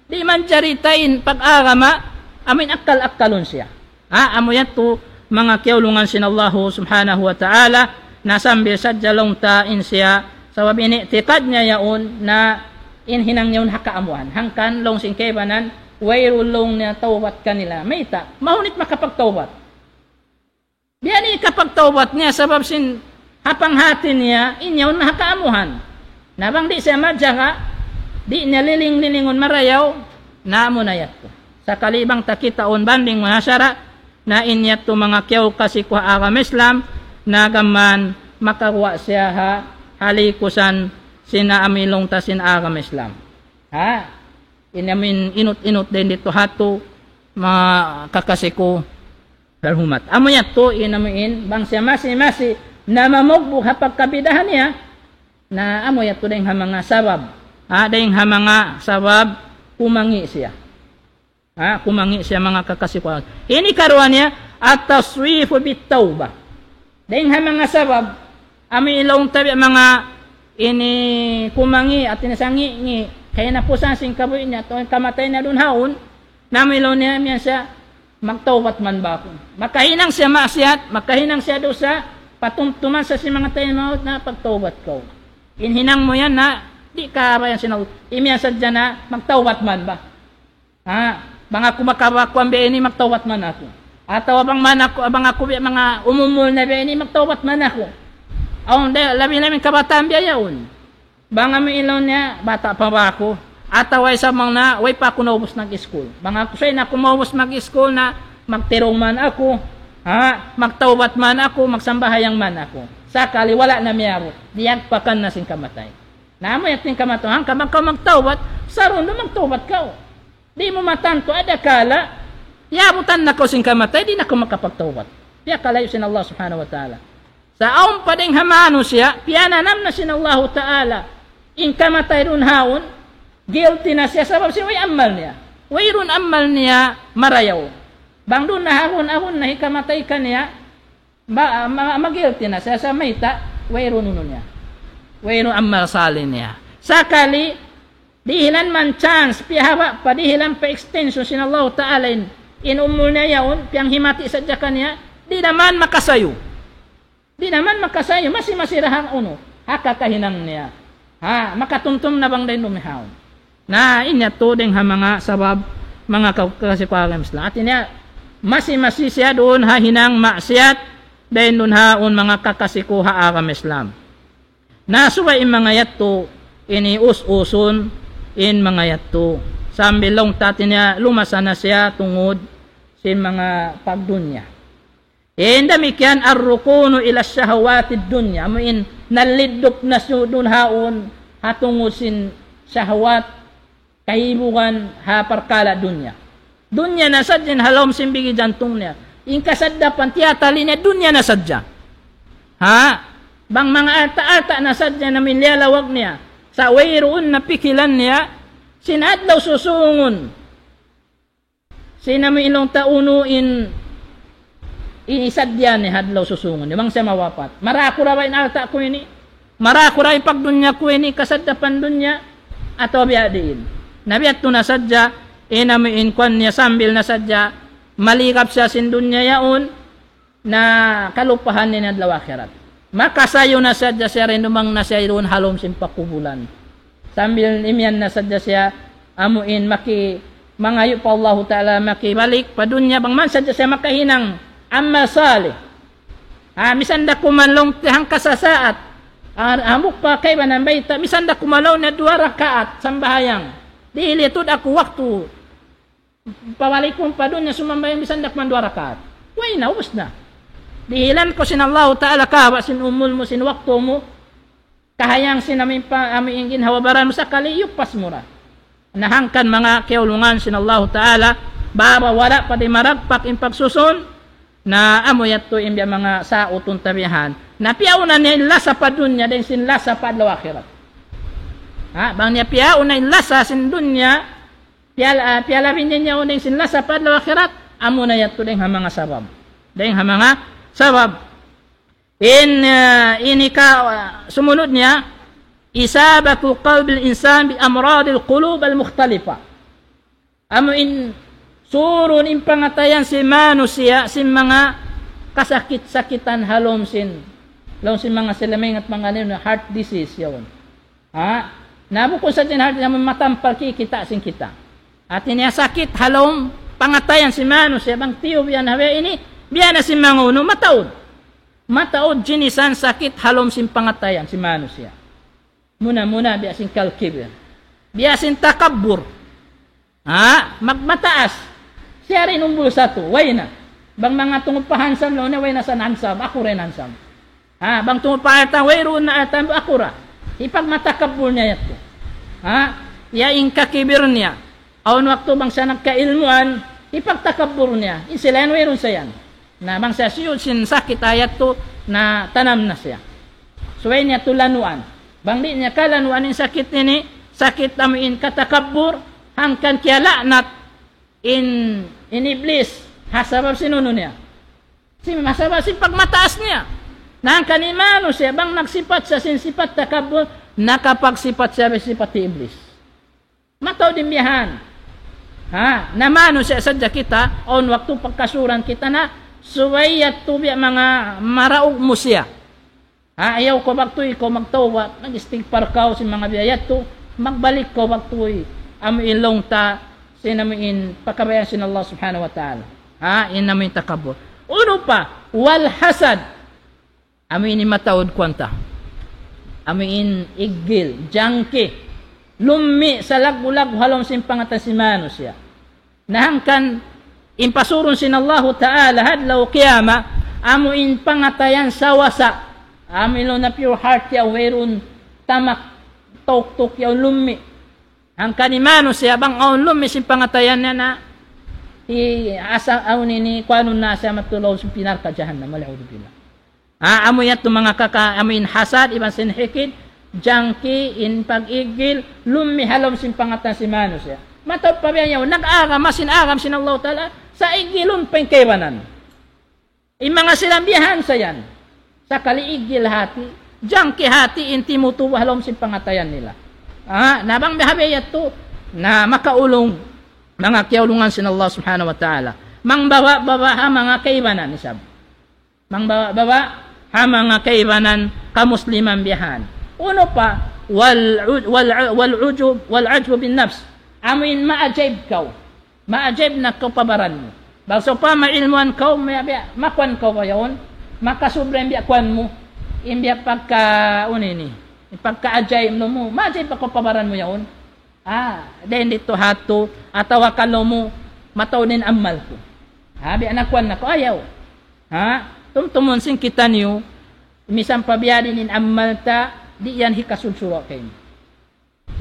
Di' manjari ta in pag-agama, amu in akkal-akkalun siya. Ha, amu yadtu manga kiyaulungan sin Allahu Subhanahu wa Ta'ala, na sambil sadja laung ta in siya, sabab in i'tikad niya yaun, na in hinang niya yaun ha kaamuhan. Hangkan laung sin kaibanan, wayruun laung niya tawbat kanila. Mayta', mahunit makapagtawbat. Biya' ini kapagtawbat niya, sabab sin ha panghati niya, in yaun na ha kaamuhan. Na bang di' siya majaga, di' niya liling-lilingun marayaw, na amu na yadtu. Sakali bang ta kitaun banding mu ha sara', na in yadtu manga kiyaw kasi ku ha agama Islam, na gam mayan makaguwa' siya ha, ha likusan sin amu in laung ta sin agama Islam. Ha? In amu in inut-inut dayn didtu ha yadtu, manga kakasi ku, Darhumat. Amu yadtu in amu in, bang siya masi-masi na mamugbug ha pagkabid'ahan niya, na amu yadtu dayn ha manga sabab. Ha, dayn ha manga sabab kumangi' siya. Ha, kumangi' siya manga kakasi ku. Ini karuwa niya, at-taswifu bit-tawbah. Dayn ha manga sabab, amu in laung ta biya' manga ini kumangi', hati niya sangi'-ngi', kahinapusan sin kabuhi' niya, atawa kamatay niya duun haun, na amu in laung niya, miyan siya, magtawbat man ba aku? Makahinang siya maksiat, makahinang siya dusa, patumtuman sa sin manga taymanghud na pagtawbat kaw. In hinang mu yan na, di' kabayaan sin Allah. Imiyan sadja na, magtawbat man ba? Ha? Bang aku makabaku ambi ini, magtawbat man aku. Atawa bang man aku, bang aku biya' manga umumul na biya' ini, magtawbat man aku. Awn da, labi-labi kabataan biya' yaun. Bang amu in laung niya, bata' pa ba aku? Atawa isab bang na, way pa aku naubus nag-iskul. Bang aku, sa' in aku maubus mag-iskul na, magtirung man aku, ha? Magtawbat man aku, magsambahayang man aku. Sakali wala' na miyabut, diyagpakan na sin kamatay. Na amu yadtu in kamatay, hangkan bang kaw magtawbat, sarundu magtawbat kaw. Di' mu matantu, adakala, yabutan na kaw sin kamatay, di' na kaw makapagtawbat. Piyakalayu' sin Allah Subhanahu wa Ta'ala. Sa' awn pa dayn ha manusiya', piyananam na sin Allahu Ta'ala in kamatay duun haun, guilty na siya sabab siya way amal niya. Wayruun amal niya marayaw. Bang duun na ha agun-agun na hikamatay kaniya, ba, ma, ma-guilty na siya sa' mayta', wayruun unu niya. Wayruun amal salih niya. Sakali, dihilan man chance, piyahaba' pa, dihilan pa extension sin Allahu Ta'ala in, in umul niya yaun, piyanghimati sadja kaniya, di' na man makasayu. Di' na man makasayu, masi-masi da ha unu, ha kakahinang niya. Ha, makatumtum na bang dayn duun haun. Na, in yadtu dayn ha manga sabab, manga ka-, kakasi ku ha agama Islam. Hati niya, masi-masi siya duun ha hinang maksiat, dayn duun haun manga kakasi ku ha agama Islam. Na subay in manga yadtu, ini us-usun, in manga yadtu. Sambil laung ta hati niya, lumasa na siya tungud, sin manga pagdunya. In damikkiyan, الركون إلى شهوات الدنيا. Amu in naliddup na siya duun haun, ha tungud sin shahwat, kahibugan, ha parkala' dunya. Dunya na sadja in ha lawm sin bigi jantung niya. In kasaddapan tiyatali niya dunya na sadja. Ha? Bang manga alta'-alta' na sadja in amu in liyalawag niya. Sa' wayruun na pikilan niya, sin adlaw susungun. Sin amu in laung ta unu in, in isadja niya ha adlaw susungun. Di' bang siya mawapat. Maraku ra ba in alta' ku ini? Maraku ra in pagdunya ku ini, kasaddapan dunya? Atawa biya' diin? Na biya' tu na sadja, in amu in kuwan niya sambil na sadja, maligap siya sin dunya yaun, na kalupahan niya in adlaw akhirat. Makasayu na sadja siya rin, dumang na siya duun ha lawm sin pakubulan. Sambil imiyan na sadja siya, amu in maki-, mangayu' pa Allahu Ta'ala makibalik pa dunya, bang man sadja siya makahinang amal salih. Ha, misan da kuman laung ta hangka sasaat. Ha, hambuuk pa kaibanan bayta', misan da kuman laung niya duwa rakaat sambahayang. Dihil tuud aku waktu. Pabalik ku pa dunya sumambahayang misan da kuman duwa rakaat. Way na, ubus na. Dihilan kaw sin Allahu Ta'ala kahaba' sin umul mu, sin waktu mu, kahayang sin amu in pa-, amu in ginhawa-baran mu, sakali iyupas mu ra. Na hangkan manga kiyaulungan sin Allahu Ta'ala, bang wala' pa dimaragpak in pagsusun, na amu yadtu in biya' manga sautun tabihan. Na piyauna niya in lasa pa dunya, dayn sin lasa pa adlaw akhirat. Ha, bang niya piyauna in lasa sin dunya, piyal-, ah, piyalabi niya yaun dayn sin lasa pa adlaw akhirat, amu na yadtu dayn ha manga sabab. Dayn ha manga sabab. In, ah, ini ka, ah, sumunud niya, إصابة قلب الإنسان بأمراض القلوب المختلفة. Amu in surun in pangatayan sin manusiya', sin manga kasakit-sakitan ha lawm sin, lawm sin manga sila maingat manga anu, heart disease yaun. Ha? Na bukun sadja in heart disease, amu in matampal kikita' sin kita. Hati niya sakit ha lawm pangatayan sin manusiya', bang tiyub yan ha biya' ini, biya' na sin manga unu, mataud. Mataud jinisan sakit ha lawm sin pangatayan sin manusiya'. Muna-muna biya' sin kal-kibir. Biya' sin takabbur. Ha? Magmataas. Siya ra in umbul satu. Way na. Bang manga tungud pa handsome laung niya, way na sa handsome. Aku ra in handsome. Ha? Bang tungud pa alta', wayruun na alta', aku ra. Hipagmatakabbur niya yadtu. Ha? Ya in kakibir niya. Awn waktu bang siya nagkailmuan, hipagtakabbur niya. In sila yan, wayruun sa yan. Na bang siya siyud sin sakit ha yadtu, na tanam na siya. Subay niya tuud lanuan. Bang di' niya kalanuan in sakit ini, sakit amu in katakabbur, hangkan kiyala'nat in, in Iblis, ha sabab sin unu niya. Sin, ha sabab sin pagmataas niya. Na hangkan in manusiya', bang nagsipat siya sin sipat takabbur, nakapagsipat siya sin sipat Iblis. Mataud in biya' yan. Ha, na manusiya' sadja kita, awn waktu pagkasuran kita na, subay yadtu biya' manga maraug mu siya. Ha, ayaw kaw waktu ikaw magtawbat, mag-istigfar kaw sin manga biya' yadtu, magbalik kaw waktu amu in laung ta, sin amu in pakabayaan sin Allah Subhanahu wa Ta'ala. Ha, in amu in takabbur. Unu pa, wal hasad. Amu ini mataud kuwan ta. Amu in iggil, jangki, lummi' salaggu'-laggu' ha lawm sin pangatayan sin manusiya'. Na hangkan in pasurun sin Allahu Ta'ala ha adlaw qiyamah, amu in pangatayan sawasa. Amu in laung na pure heart ya, wayruun tamak, tuktuk ya, lummi'. Hangkan in manusiya' bang awn lummi' sin pangatayan niya na, hi-, asa awn ini, kuwanun na siya matulaw sin narka' jahannam, wal iyadhu billah. Ha, amu yadtu manga kaka-, amu in hasad, iban sin hikid, jangki, in pag-iggil, lummi' ha lawm sin pangatayan sin manusiya'. Mataud pa biya' yan, nag-agama sin agama sin Allah Ta'ala, sa' iggilun pa in kaibanan. In manga sila biya' yan sa yan. Sakali iggil hati, jangki hati, in timutubu' ha lawm sin pangatayan nila. Ha, na bang biya' ha biya' yadtu, na makaulung, manga kiyaulungan sin Allah Subhanahu wa Ta'ala. Mangbawa'-bawa' ha manga kaibanan isab. Mangbawa'-bawa' ha manga kaibanan kamusliman biya' yan. Unu pa, wal, wal, wal ujub, wal ujbu bin nafs. Amu in maajaib kaw. Maajaib na kaw pa baran mu. Bang sawpama ilmuan kaw, may, biya', makuwan kaw ba yaun? Makasubra in biya' kuwan mu. In biya' pagka, unu ini. In pagka-ajaib mu. Maajaib kaw pa baran mu yaun. Ah, dayn didtu ha yadtu, atawa kalu mu, mataud in amal ku. Ha, biya' na kuwan na ku, ayaw. Ha? Tumtumun sin kitaniyu, misan pa biya' diin in amal ta, di' yan hikasud surga' kaymu.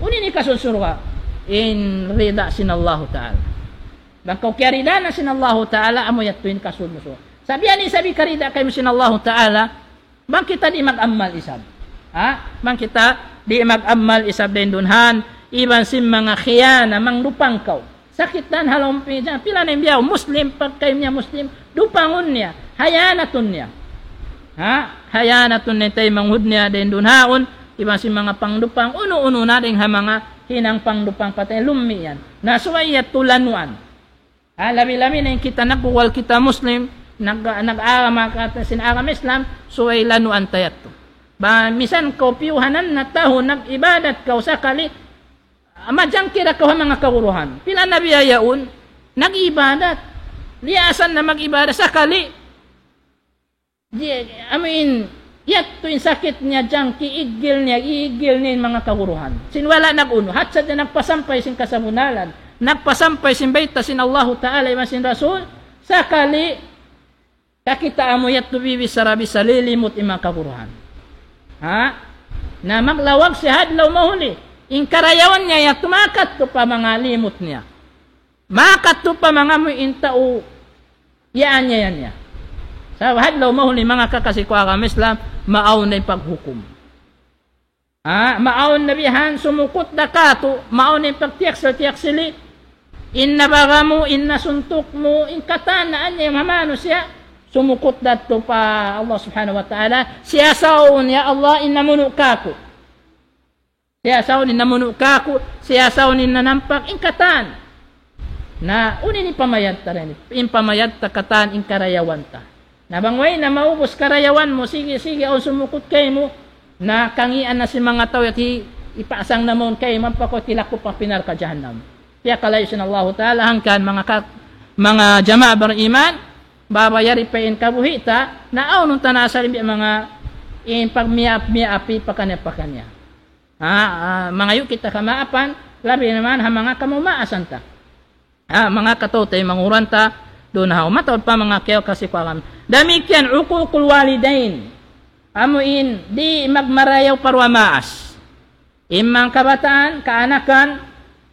Unu in hikasud surga'? In rida sin Allahu Ta'ala. Bang kaw kiyarida na sin Allahu Ta'ala, amu yadtu in kasud mu surga'. Sa' biya' diin isab hikarida kaymu sin Allahu Ta'ala, bang kita di' mag-amal isab. Ha? Bang kita di' mag-amal isab dayn duun ha yan, iban sin manga khiyana, mangdupang kaw. Sakit dan ha lawm piya, pila na in biya' Muslim, pagkahi niya Muslim, dupangun niya, hayanatun niya. Ha? Hayanatun niya in taymanghud niya, dayn duun haun, iban sin manga pangdupang, unu-unu na dayn ha manga hinang pangdupang patay, lummi' yan. Na subay yadtu lanuan. Ha, labi-labi na in kita nagkuwal kita Muslim, nag-, nag-agama ka sin agama Islam, subay lanuan ta yadtu. Ba, misan kaw piyuhanan na tau nag-ibadat kaw sakali, majangki da kaw ha manga kaguruhan. Pila na biya' yaun, nag-ibadat. Liyaasan na mag-ibadat sakali. Di, amu in, yadtu in sakit niya jangki, igil niya, igil niya in manga kaguruhan. Sin wala' nag-unu, hangkan sadja nagpasampay sin kasabunnalan, nagpasampay sin bayta' sin Allahu Ta'ala iban sin Rasul, sakali, kakitaan mu yadtu bibi sarabi sa lilimut in manga kaguruhan. Ha? Na maglawag siya ha adlaw mahuli. In karayawan niya yadtu makadtu pa manga limut niya. Makadtu pa manga amu in tau iyaanyaya niya. Sabab ha adlaw mahuli manga kakasi ku agama Islam, maawn na in paghukum. Ha, maawn na bihan, sumukut da katu', maawn na in pagtiyaksili-tiyaksili, in nabaga mu, in nasuntuk mu, in katan na anya in manusiya', sumukut da tu pa Allah Subhanahu wa Ta'ala, siyasaw niya Allah in namunu' kaku'. Siyasaw in namunu' kaku', siyasaw in nanampak, in katan. Na, unu in pamayad ta dayn, in pamayad ta katan, in karayawan ta. Na bang way na maubus karayawan mu, sige, sige, awn sumukut kaymu, na kangian na sin manga tau yadtu, ipasang na mawn kaymu, ampa kaw tilakup pa pi narka' jahannam. Piyakalayu' sin Allahu Ta'ala, hangkan manga ka-, manga jamaa bariman, baba yari pa in kabuhi' ta, na awn ta na asal in manga, in pagmiyaap-miyaap, pakaniya-pakaniya. Ha, ah, mangayu' kita kamaapan, labi na man ha manga kamumaasan ta. Ha, manga kataw-taymanghuran ta, duun ha, mataud pa manga kiyaw kasi ku agama. Damikkiyan uququl walidayn. Amu in, di' magmarayaw pa duwa maas. In manga kabataan, kaanakan,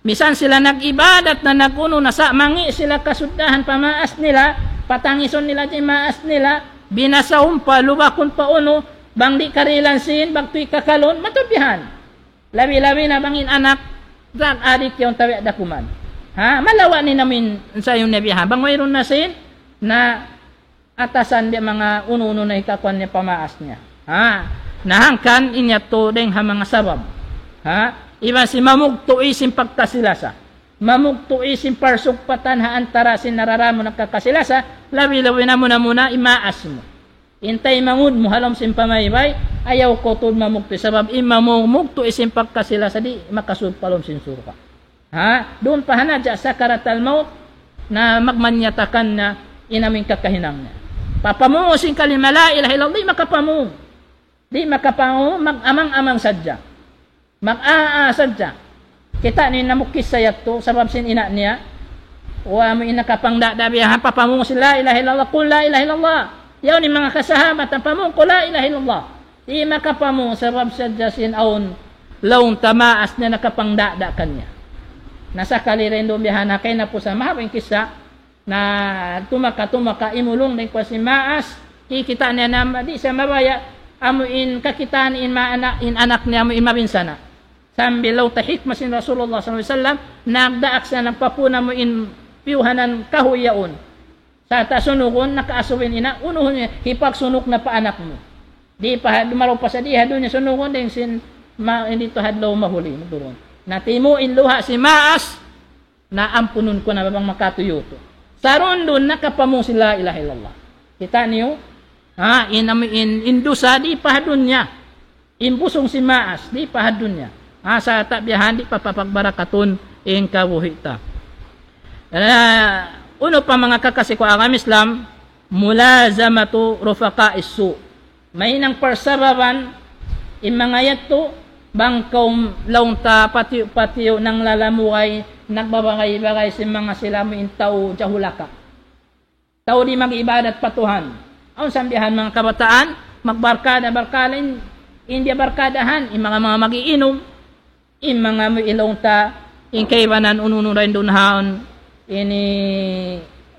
misan sila nag-ibadat na nag-unu na sa' mangi' sila kasuddahan pa maas nila, patangisun nila di' maas nila, binasahun pa, lubakun pa unu, bang di' karihilan sin, bang tuwi kakalun, mataud bihan. Labi-labi na bang in anak, drug addict yaun tawi' da kuman. Ha, malawa' in amu in sayun niya bihan. Bang wayruun na sin, na atasan di' manga unu-unu na hikakuan niya pa maas niya. Ha, na hangkan in yadtu dayn ha manga sabab. Ha, iban sin mamugtu' sin pagkasi-lasa. Mamugtu' sin parsugpatan ha antara' sin nararamu nagkakasi-lasa, labi-labi na muna-muna in maas mu. In taymanghud mu ha lawm sin pamaybay, ayaw kaw tuud mamugtu', sabab in mamugtu' sin pagkasi-lasa di' makasud pa lawm sin surga'. Ha? Duun pa ha naja' sakaratul maut, na magmanyatakan na in amu in kakahinang niya. Papamung sin kalima la ilaha illallah, di' makapamung. Di' makapamung, mag-amang-amang sadja. Mag-aa sadja. Kita' niyu in namukis sa yadtu, sabab sin ina' niya. Wa mu in nakapangdada' biya' ha papamung sin la ilaha illallah, qul la ilaha illallah. Yaun in manga kasahabatan, pamung kaw la ilaha illallah. Di' makapamung, sabab sadja sin awn laung ta maas niya nakapangdada' kaniya. Na sakali dayn duun biya' ha kinapusan, mahaba' in kissa, na tumaka-tumaka imulung dayn kuwan sin maas, kikita' niya na di' siya mabaya', amu in kakitaan in ma-, anak, in anak niya amu in mabinsana'. Sambil laung ta hikmah sin Rasulullah sallallahu alayhi wasallam, nagdaak siya nagpapun amu in piyuhanan kahuy yaun. Sa' ta sunugun, nakaasub in ina', unuhun niya, hipagsunuk na pa anak mu. Di' pa ha-, dumaraw pa sa di' ha dunya sunugun, dayn sin ma-, in didtu ha adlaw mahuli, magduruun. Na timu' in luha' sin maas, na ampunun ku na bang makatuyu' tu. Sarundun nakapamung sin la ilaha illallah. Kita' niyu? Ha, in, in, in dusa di' pa ha dunya. In busung sin maas, di' pa ha dunya. Ha, sa' ta biya' ha yan di' pa papagbarakatun in kabuhi' ta. Na, unu pa manga kakasi ku agama Islam, mulazamatu rufaqa'is su'. Mahinang parsababan, in manga yadtu, bang kaw laung ta patiyu'-patiyu' nanglalamugay, nagbabagay-bagay sin manga sila amu in tau jahulaka. Tau di' mag-ibadat pa Tuhan. Awn sambihan manga kabataan, magbarkada-barkada in, in di' barkadahan, in manga, manga mag-iinum, in manga mu ilung ta, in kaibanan unu-unu dayn duun haun, ini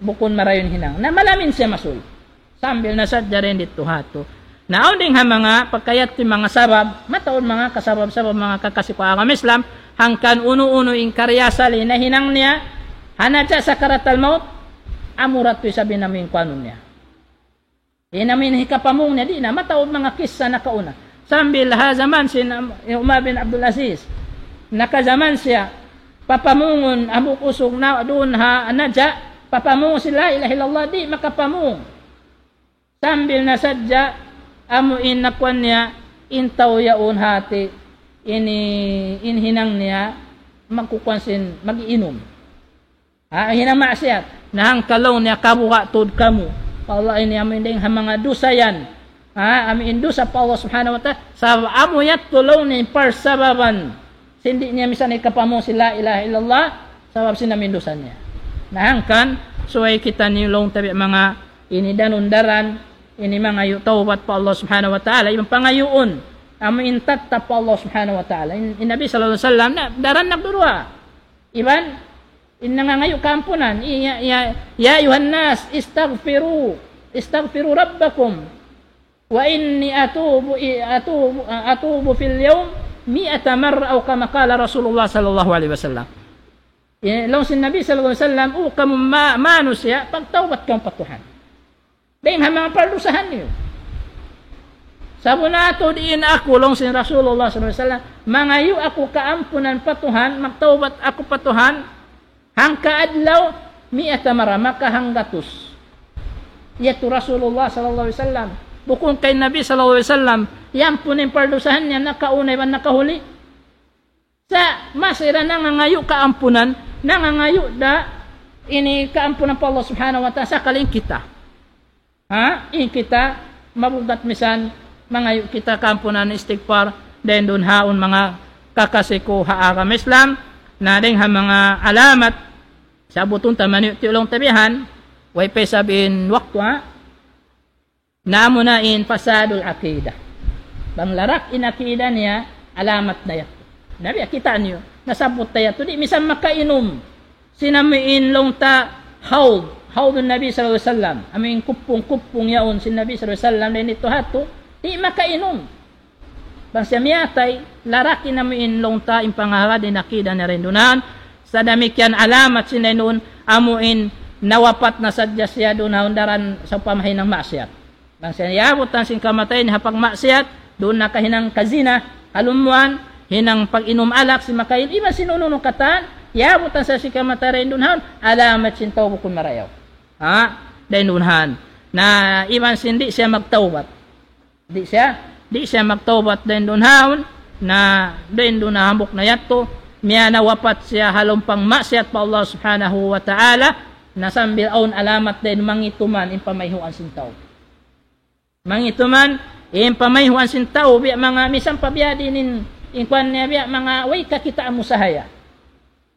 bukun marayun hinang. Na malamin siya masul. Sambil na sadja dayn didtu ha yadtu. Na awn dayn ha manga pagkayat ti manga sabab, mataud manga kasabab-sabab manga kakasi ku agama Islam, hangkan unu-unu in kariyasali na hinang niya, Ha naja' sakaratul maut, amura tuud isab in amu in kuanun niya. In amu in hikapamung niya, di' na, mataud manga kissa nakauna. Sambil ha jaman sin Am-, Umar bin Abdul Aziz. Nakajaman siya, papamungun, hambuuk usug na duun ha naja', papamung sin la ilaha illallah, di' makapamung. Sambil na sadja, amu in nakuan niya, in tau yaun hati, ini, in hinang niya, magkukuan sin, mag-iinum. Ha, hinang maksiat. Na hangkan laung niya, kabuga' tuud kamu. Pa Allah, ini amu in dayn ha manga dusa yan. Ha, amu in dusa pa Allah Subhanahu wa Ta'ala. Sabab amu yadtu laung niya in parsababan sin di' niya misan hikapamung sin la ilaha illallah, sabab sin amu in dusa niya. Na hangkan, subay kitaniyu laung ta biya' manga ini danun-daran, ini mangayu' tawbat pa Allah Subhanahu wa Ta'ala, iban pangayuun, amu in tattap pa Allah Subhanahu wa Ta'ala. In, in Nabi sallallahu alayhi wasallam, na, daran nagduduwaa. Iban, in nangangayu' kaampunan, i-, ya, ya, يا أيها الناس استغفروا، استغفروا ربكم، وإني أتوب، أتوب، أتوب في اليوم مائة مرة، أو كما قال رسول الله صلى الله عليه وسلم. Ya, laung sin Nabi sallallahu alayhi wasallam, "O kamu ma-, manusiya', pagtawbat kamu pa Tuhan." Dayn ha manga pardusahan niyu. Sabunnal tuud in aku, laung sin Rasulullah sallallahu alayhi wasallam, mangayu' aku kaampunan pa Tuhan, magtawbat aku pa Tuhan, hangka adlaw, مائة مرة, makahanggatus. Yadtu Rasulullah sallallahu alayhi wasallam. Bukun ka in Nabi sallallahu alayhi wasallam, iyampun in pardusahan niya, nakauna iban nakahuli. Sa' masi da nangangayu' kaampunan, nangangayu' da ini kaampunan pa Allah Subhanahu wa Ta'ala, sakali in kita. Ha? In kita, mabugat misan, mangayu' kita kaampunan, istighfar, dayn duun ha yaun manga kakasi ku ha agama Islam, na dayn ha manga alamat, sabutun ta man yu' tiyulung tabihan, way pa isab in waktu, ha? Na amuna in fasadul aqidah. Bang larak in aqidah niya, alamat na yadtu. Na biya' kita' niyu, nasabbut ta yadtu, di' misan makainum sin amu in laung ta hawd, hawdun Nabi sallallahu alayhi wasallam. Amu in kupung-kupung yaun sin Nabi sallallahu alayhi wasallam, dayn didtu ha yadtu, di' makainum. Bang siya miyatay, larak in amu in laung ta in pangahagad in aqidah niya dayn duun. Sa' damikkiyan alamat sin dayn duun, amu in nawapat na sadja siya duun ha undaran sa' pamahinang maksiat. Bang siya iyabutan sin kamatay niya ha pagmaksiat, duun na kahinang kazina, kalumuan, hinang pag-inum alak sin makail, iban sin unu-unu katan, iyabutan sa sin kamatay dayn duun ha yaun, alamat sin tau bukun marayaw. Ha? Dayn duun ha yaun. Na iban sin di' siya magtawbat. Di' siya, di' siya magtawbat dayn duun ha yaun, na dayn duun na hambuuk na yadtu, miyanawapat siya ha lawm pagmaksiat pa Allah Subhanahu wa Ta'ala, na sambil awn alamat dayn mangituman in pamayhuan sin tau. Mangituman in pamayhuan sin tau, biya' manga, misan pa biya' diin in, in kuwan niya biya' manga, way kakitaan mu sahaya.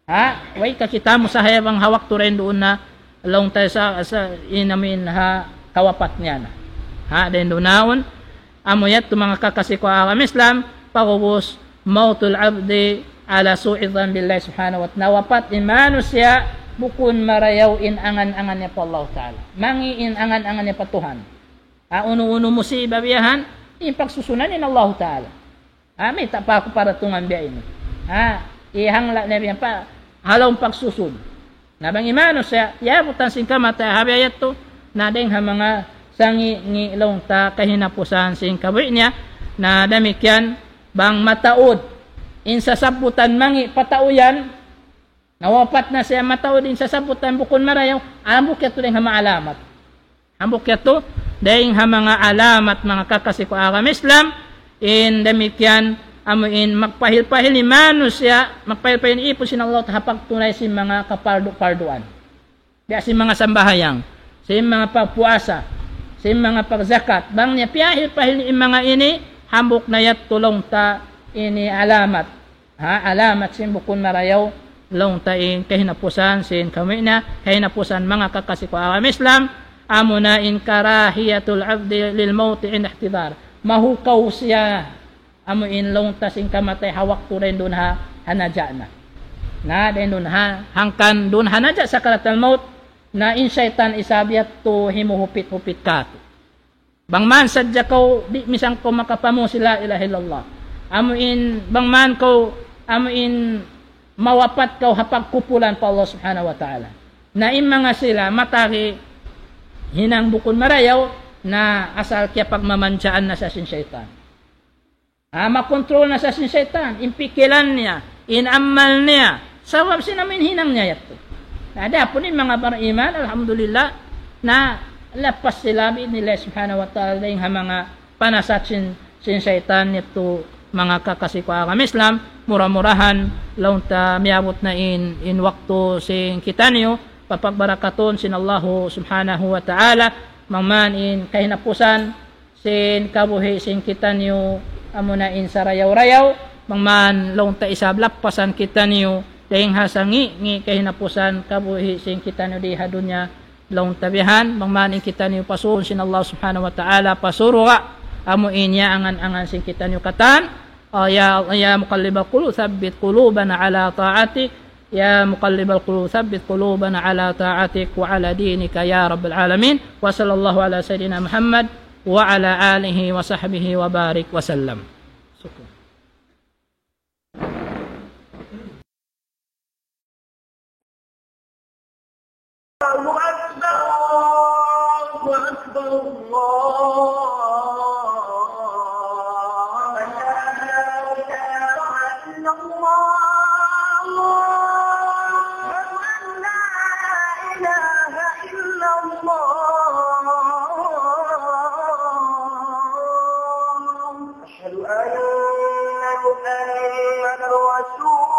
Ha? Way kakitaan mu sahaya bang ha waktu dayn duun na laung ta sa, sa in amu in ha kawapat niya na. Ha? Dayn duun na yaun, amu yadtu manga kakasi ku agama Islam, pag'ubus, موت العبد على سوء الظن بالله سبحانه وتعالى. Nawapat in manusiya', bukun marayaw in angan-angan niya pa Allah Ta'ala. Mangi' in angan-angan niya pa Tuhan. Ha, unu-unu musiba biya' yan, in pagsusunan in Allah Ta'ala. Ha, mayta' pa aku paratungan biya' ini. Ha, ihangla' niya biya' yan pa, ha lawm pagsusun. Na bang in manusiya', iyabutan sin kamatay, ha biya' yadtu, na dayn ha manga sangi'-ngi' laung ta kahinapusan sin kabuhi' niya, na damikkiyan bang mataud in sasabbutan mangi' pa tau yan, nawapat na siya mataud in sasabbutan bukun marayaw, hambuuk yadtu dayn ha manga alamat. Hambuuk yadtu, dayn ha manga alamat, manga kakasi ku agama Islam, in damikkiyan, amu in magpahil-pahil in manusiya', magpahil-pahil in ipun sin Allah ha pagtunay sin manga kapardu-parduan. Biya' sin manga sambahayang, sin manga pagpuasa, sin manga pagzakat. Bang niya piyahil-pahil in manga ini, hambuuk na yadtu laung ta ini alamat. Ha, alamat sin bukun marayaw, laung ta in kahinapusan sin kamuy na, kahinapusan manga kakasi ku agama Islam, amuna in كراهية العبد للموت عند الاحتضار. Mahukaw siya, amu in laung ta sin kamatay ha waktu dayn duun ha, ha naja' na. Na, dayn duun ha, hangkan duun ha naja' sakaratul maut, na in saytan isab yadtu himuhupit-hupit kātu'. Bang man sadja kaw, di' misan kaw makapamung sin la ilaha illallah. Amu in, bang man kaw, amu in, mawapat kaw ha pagkupulan pa Allah Subhanahu wa Ta'ala. Na in manga sila matari hinang bukun marayaw, na asal kiyapagmamanjaan na sa sin saytan. Ah, makontrol na sa sin saytan, in pikilan niya, in amal niya. Sabab sin amu in hinang niya yadtu. Na adapun in manga bariman, alhamdulillah, na lappas sila bi'idhnillah subhanahu wa ta'ala dayn ha manga panasat sin, sin saytan yadtu manga kakasi ku agama Islam, mura-murahan, laung ta miyabut na in, in waktu sin kitaniyu, papagbarakatun sin Allahu subhanahu wa ta'ala, bang man in kahinapusan, sin kabuhi' sin kitaniyu, amuna in sarayaw-rayaw, bang man laung ta isab lappasan kitaniyu, dayn ha sangi'-ngi' kahinapusan kabuhi' sin kitaniyu di ha dunya, laung ta bihan, bang man in kitaniyu pasuun sin Allah subhanahu wa ta'ala, pa surga', amu in iyaangan-angan sin kitaniyu katan, ah, ya, ya muqallibal qulub, thabbit qulubana ala ta'atik, يا مقلب القلوب ثبت قلوبنا على طاعتك وعلى دينك يا رب العالمين. وصلى الله على سيدنا محمد وعلى آله وصحبه وبارك وسلم. الله أكبر، الله أكبر، الله أكبر. أشهد أن لا إله إلا الله. أشهد أن لا إله إلا الله. أشهد أن محمدا رسول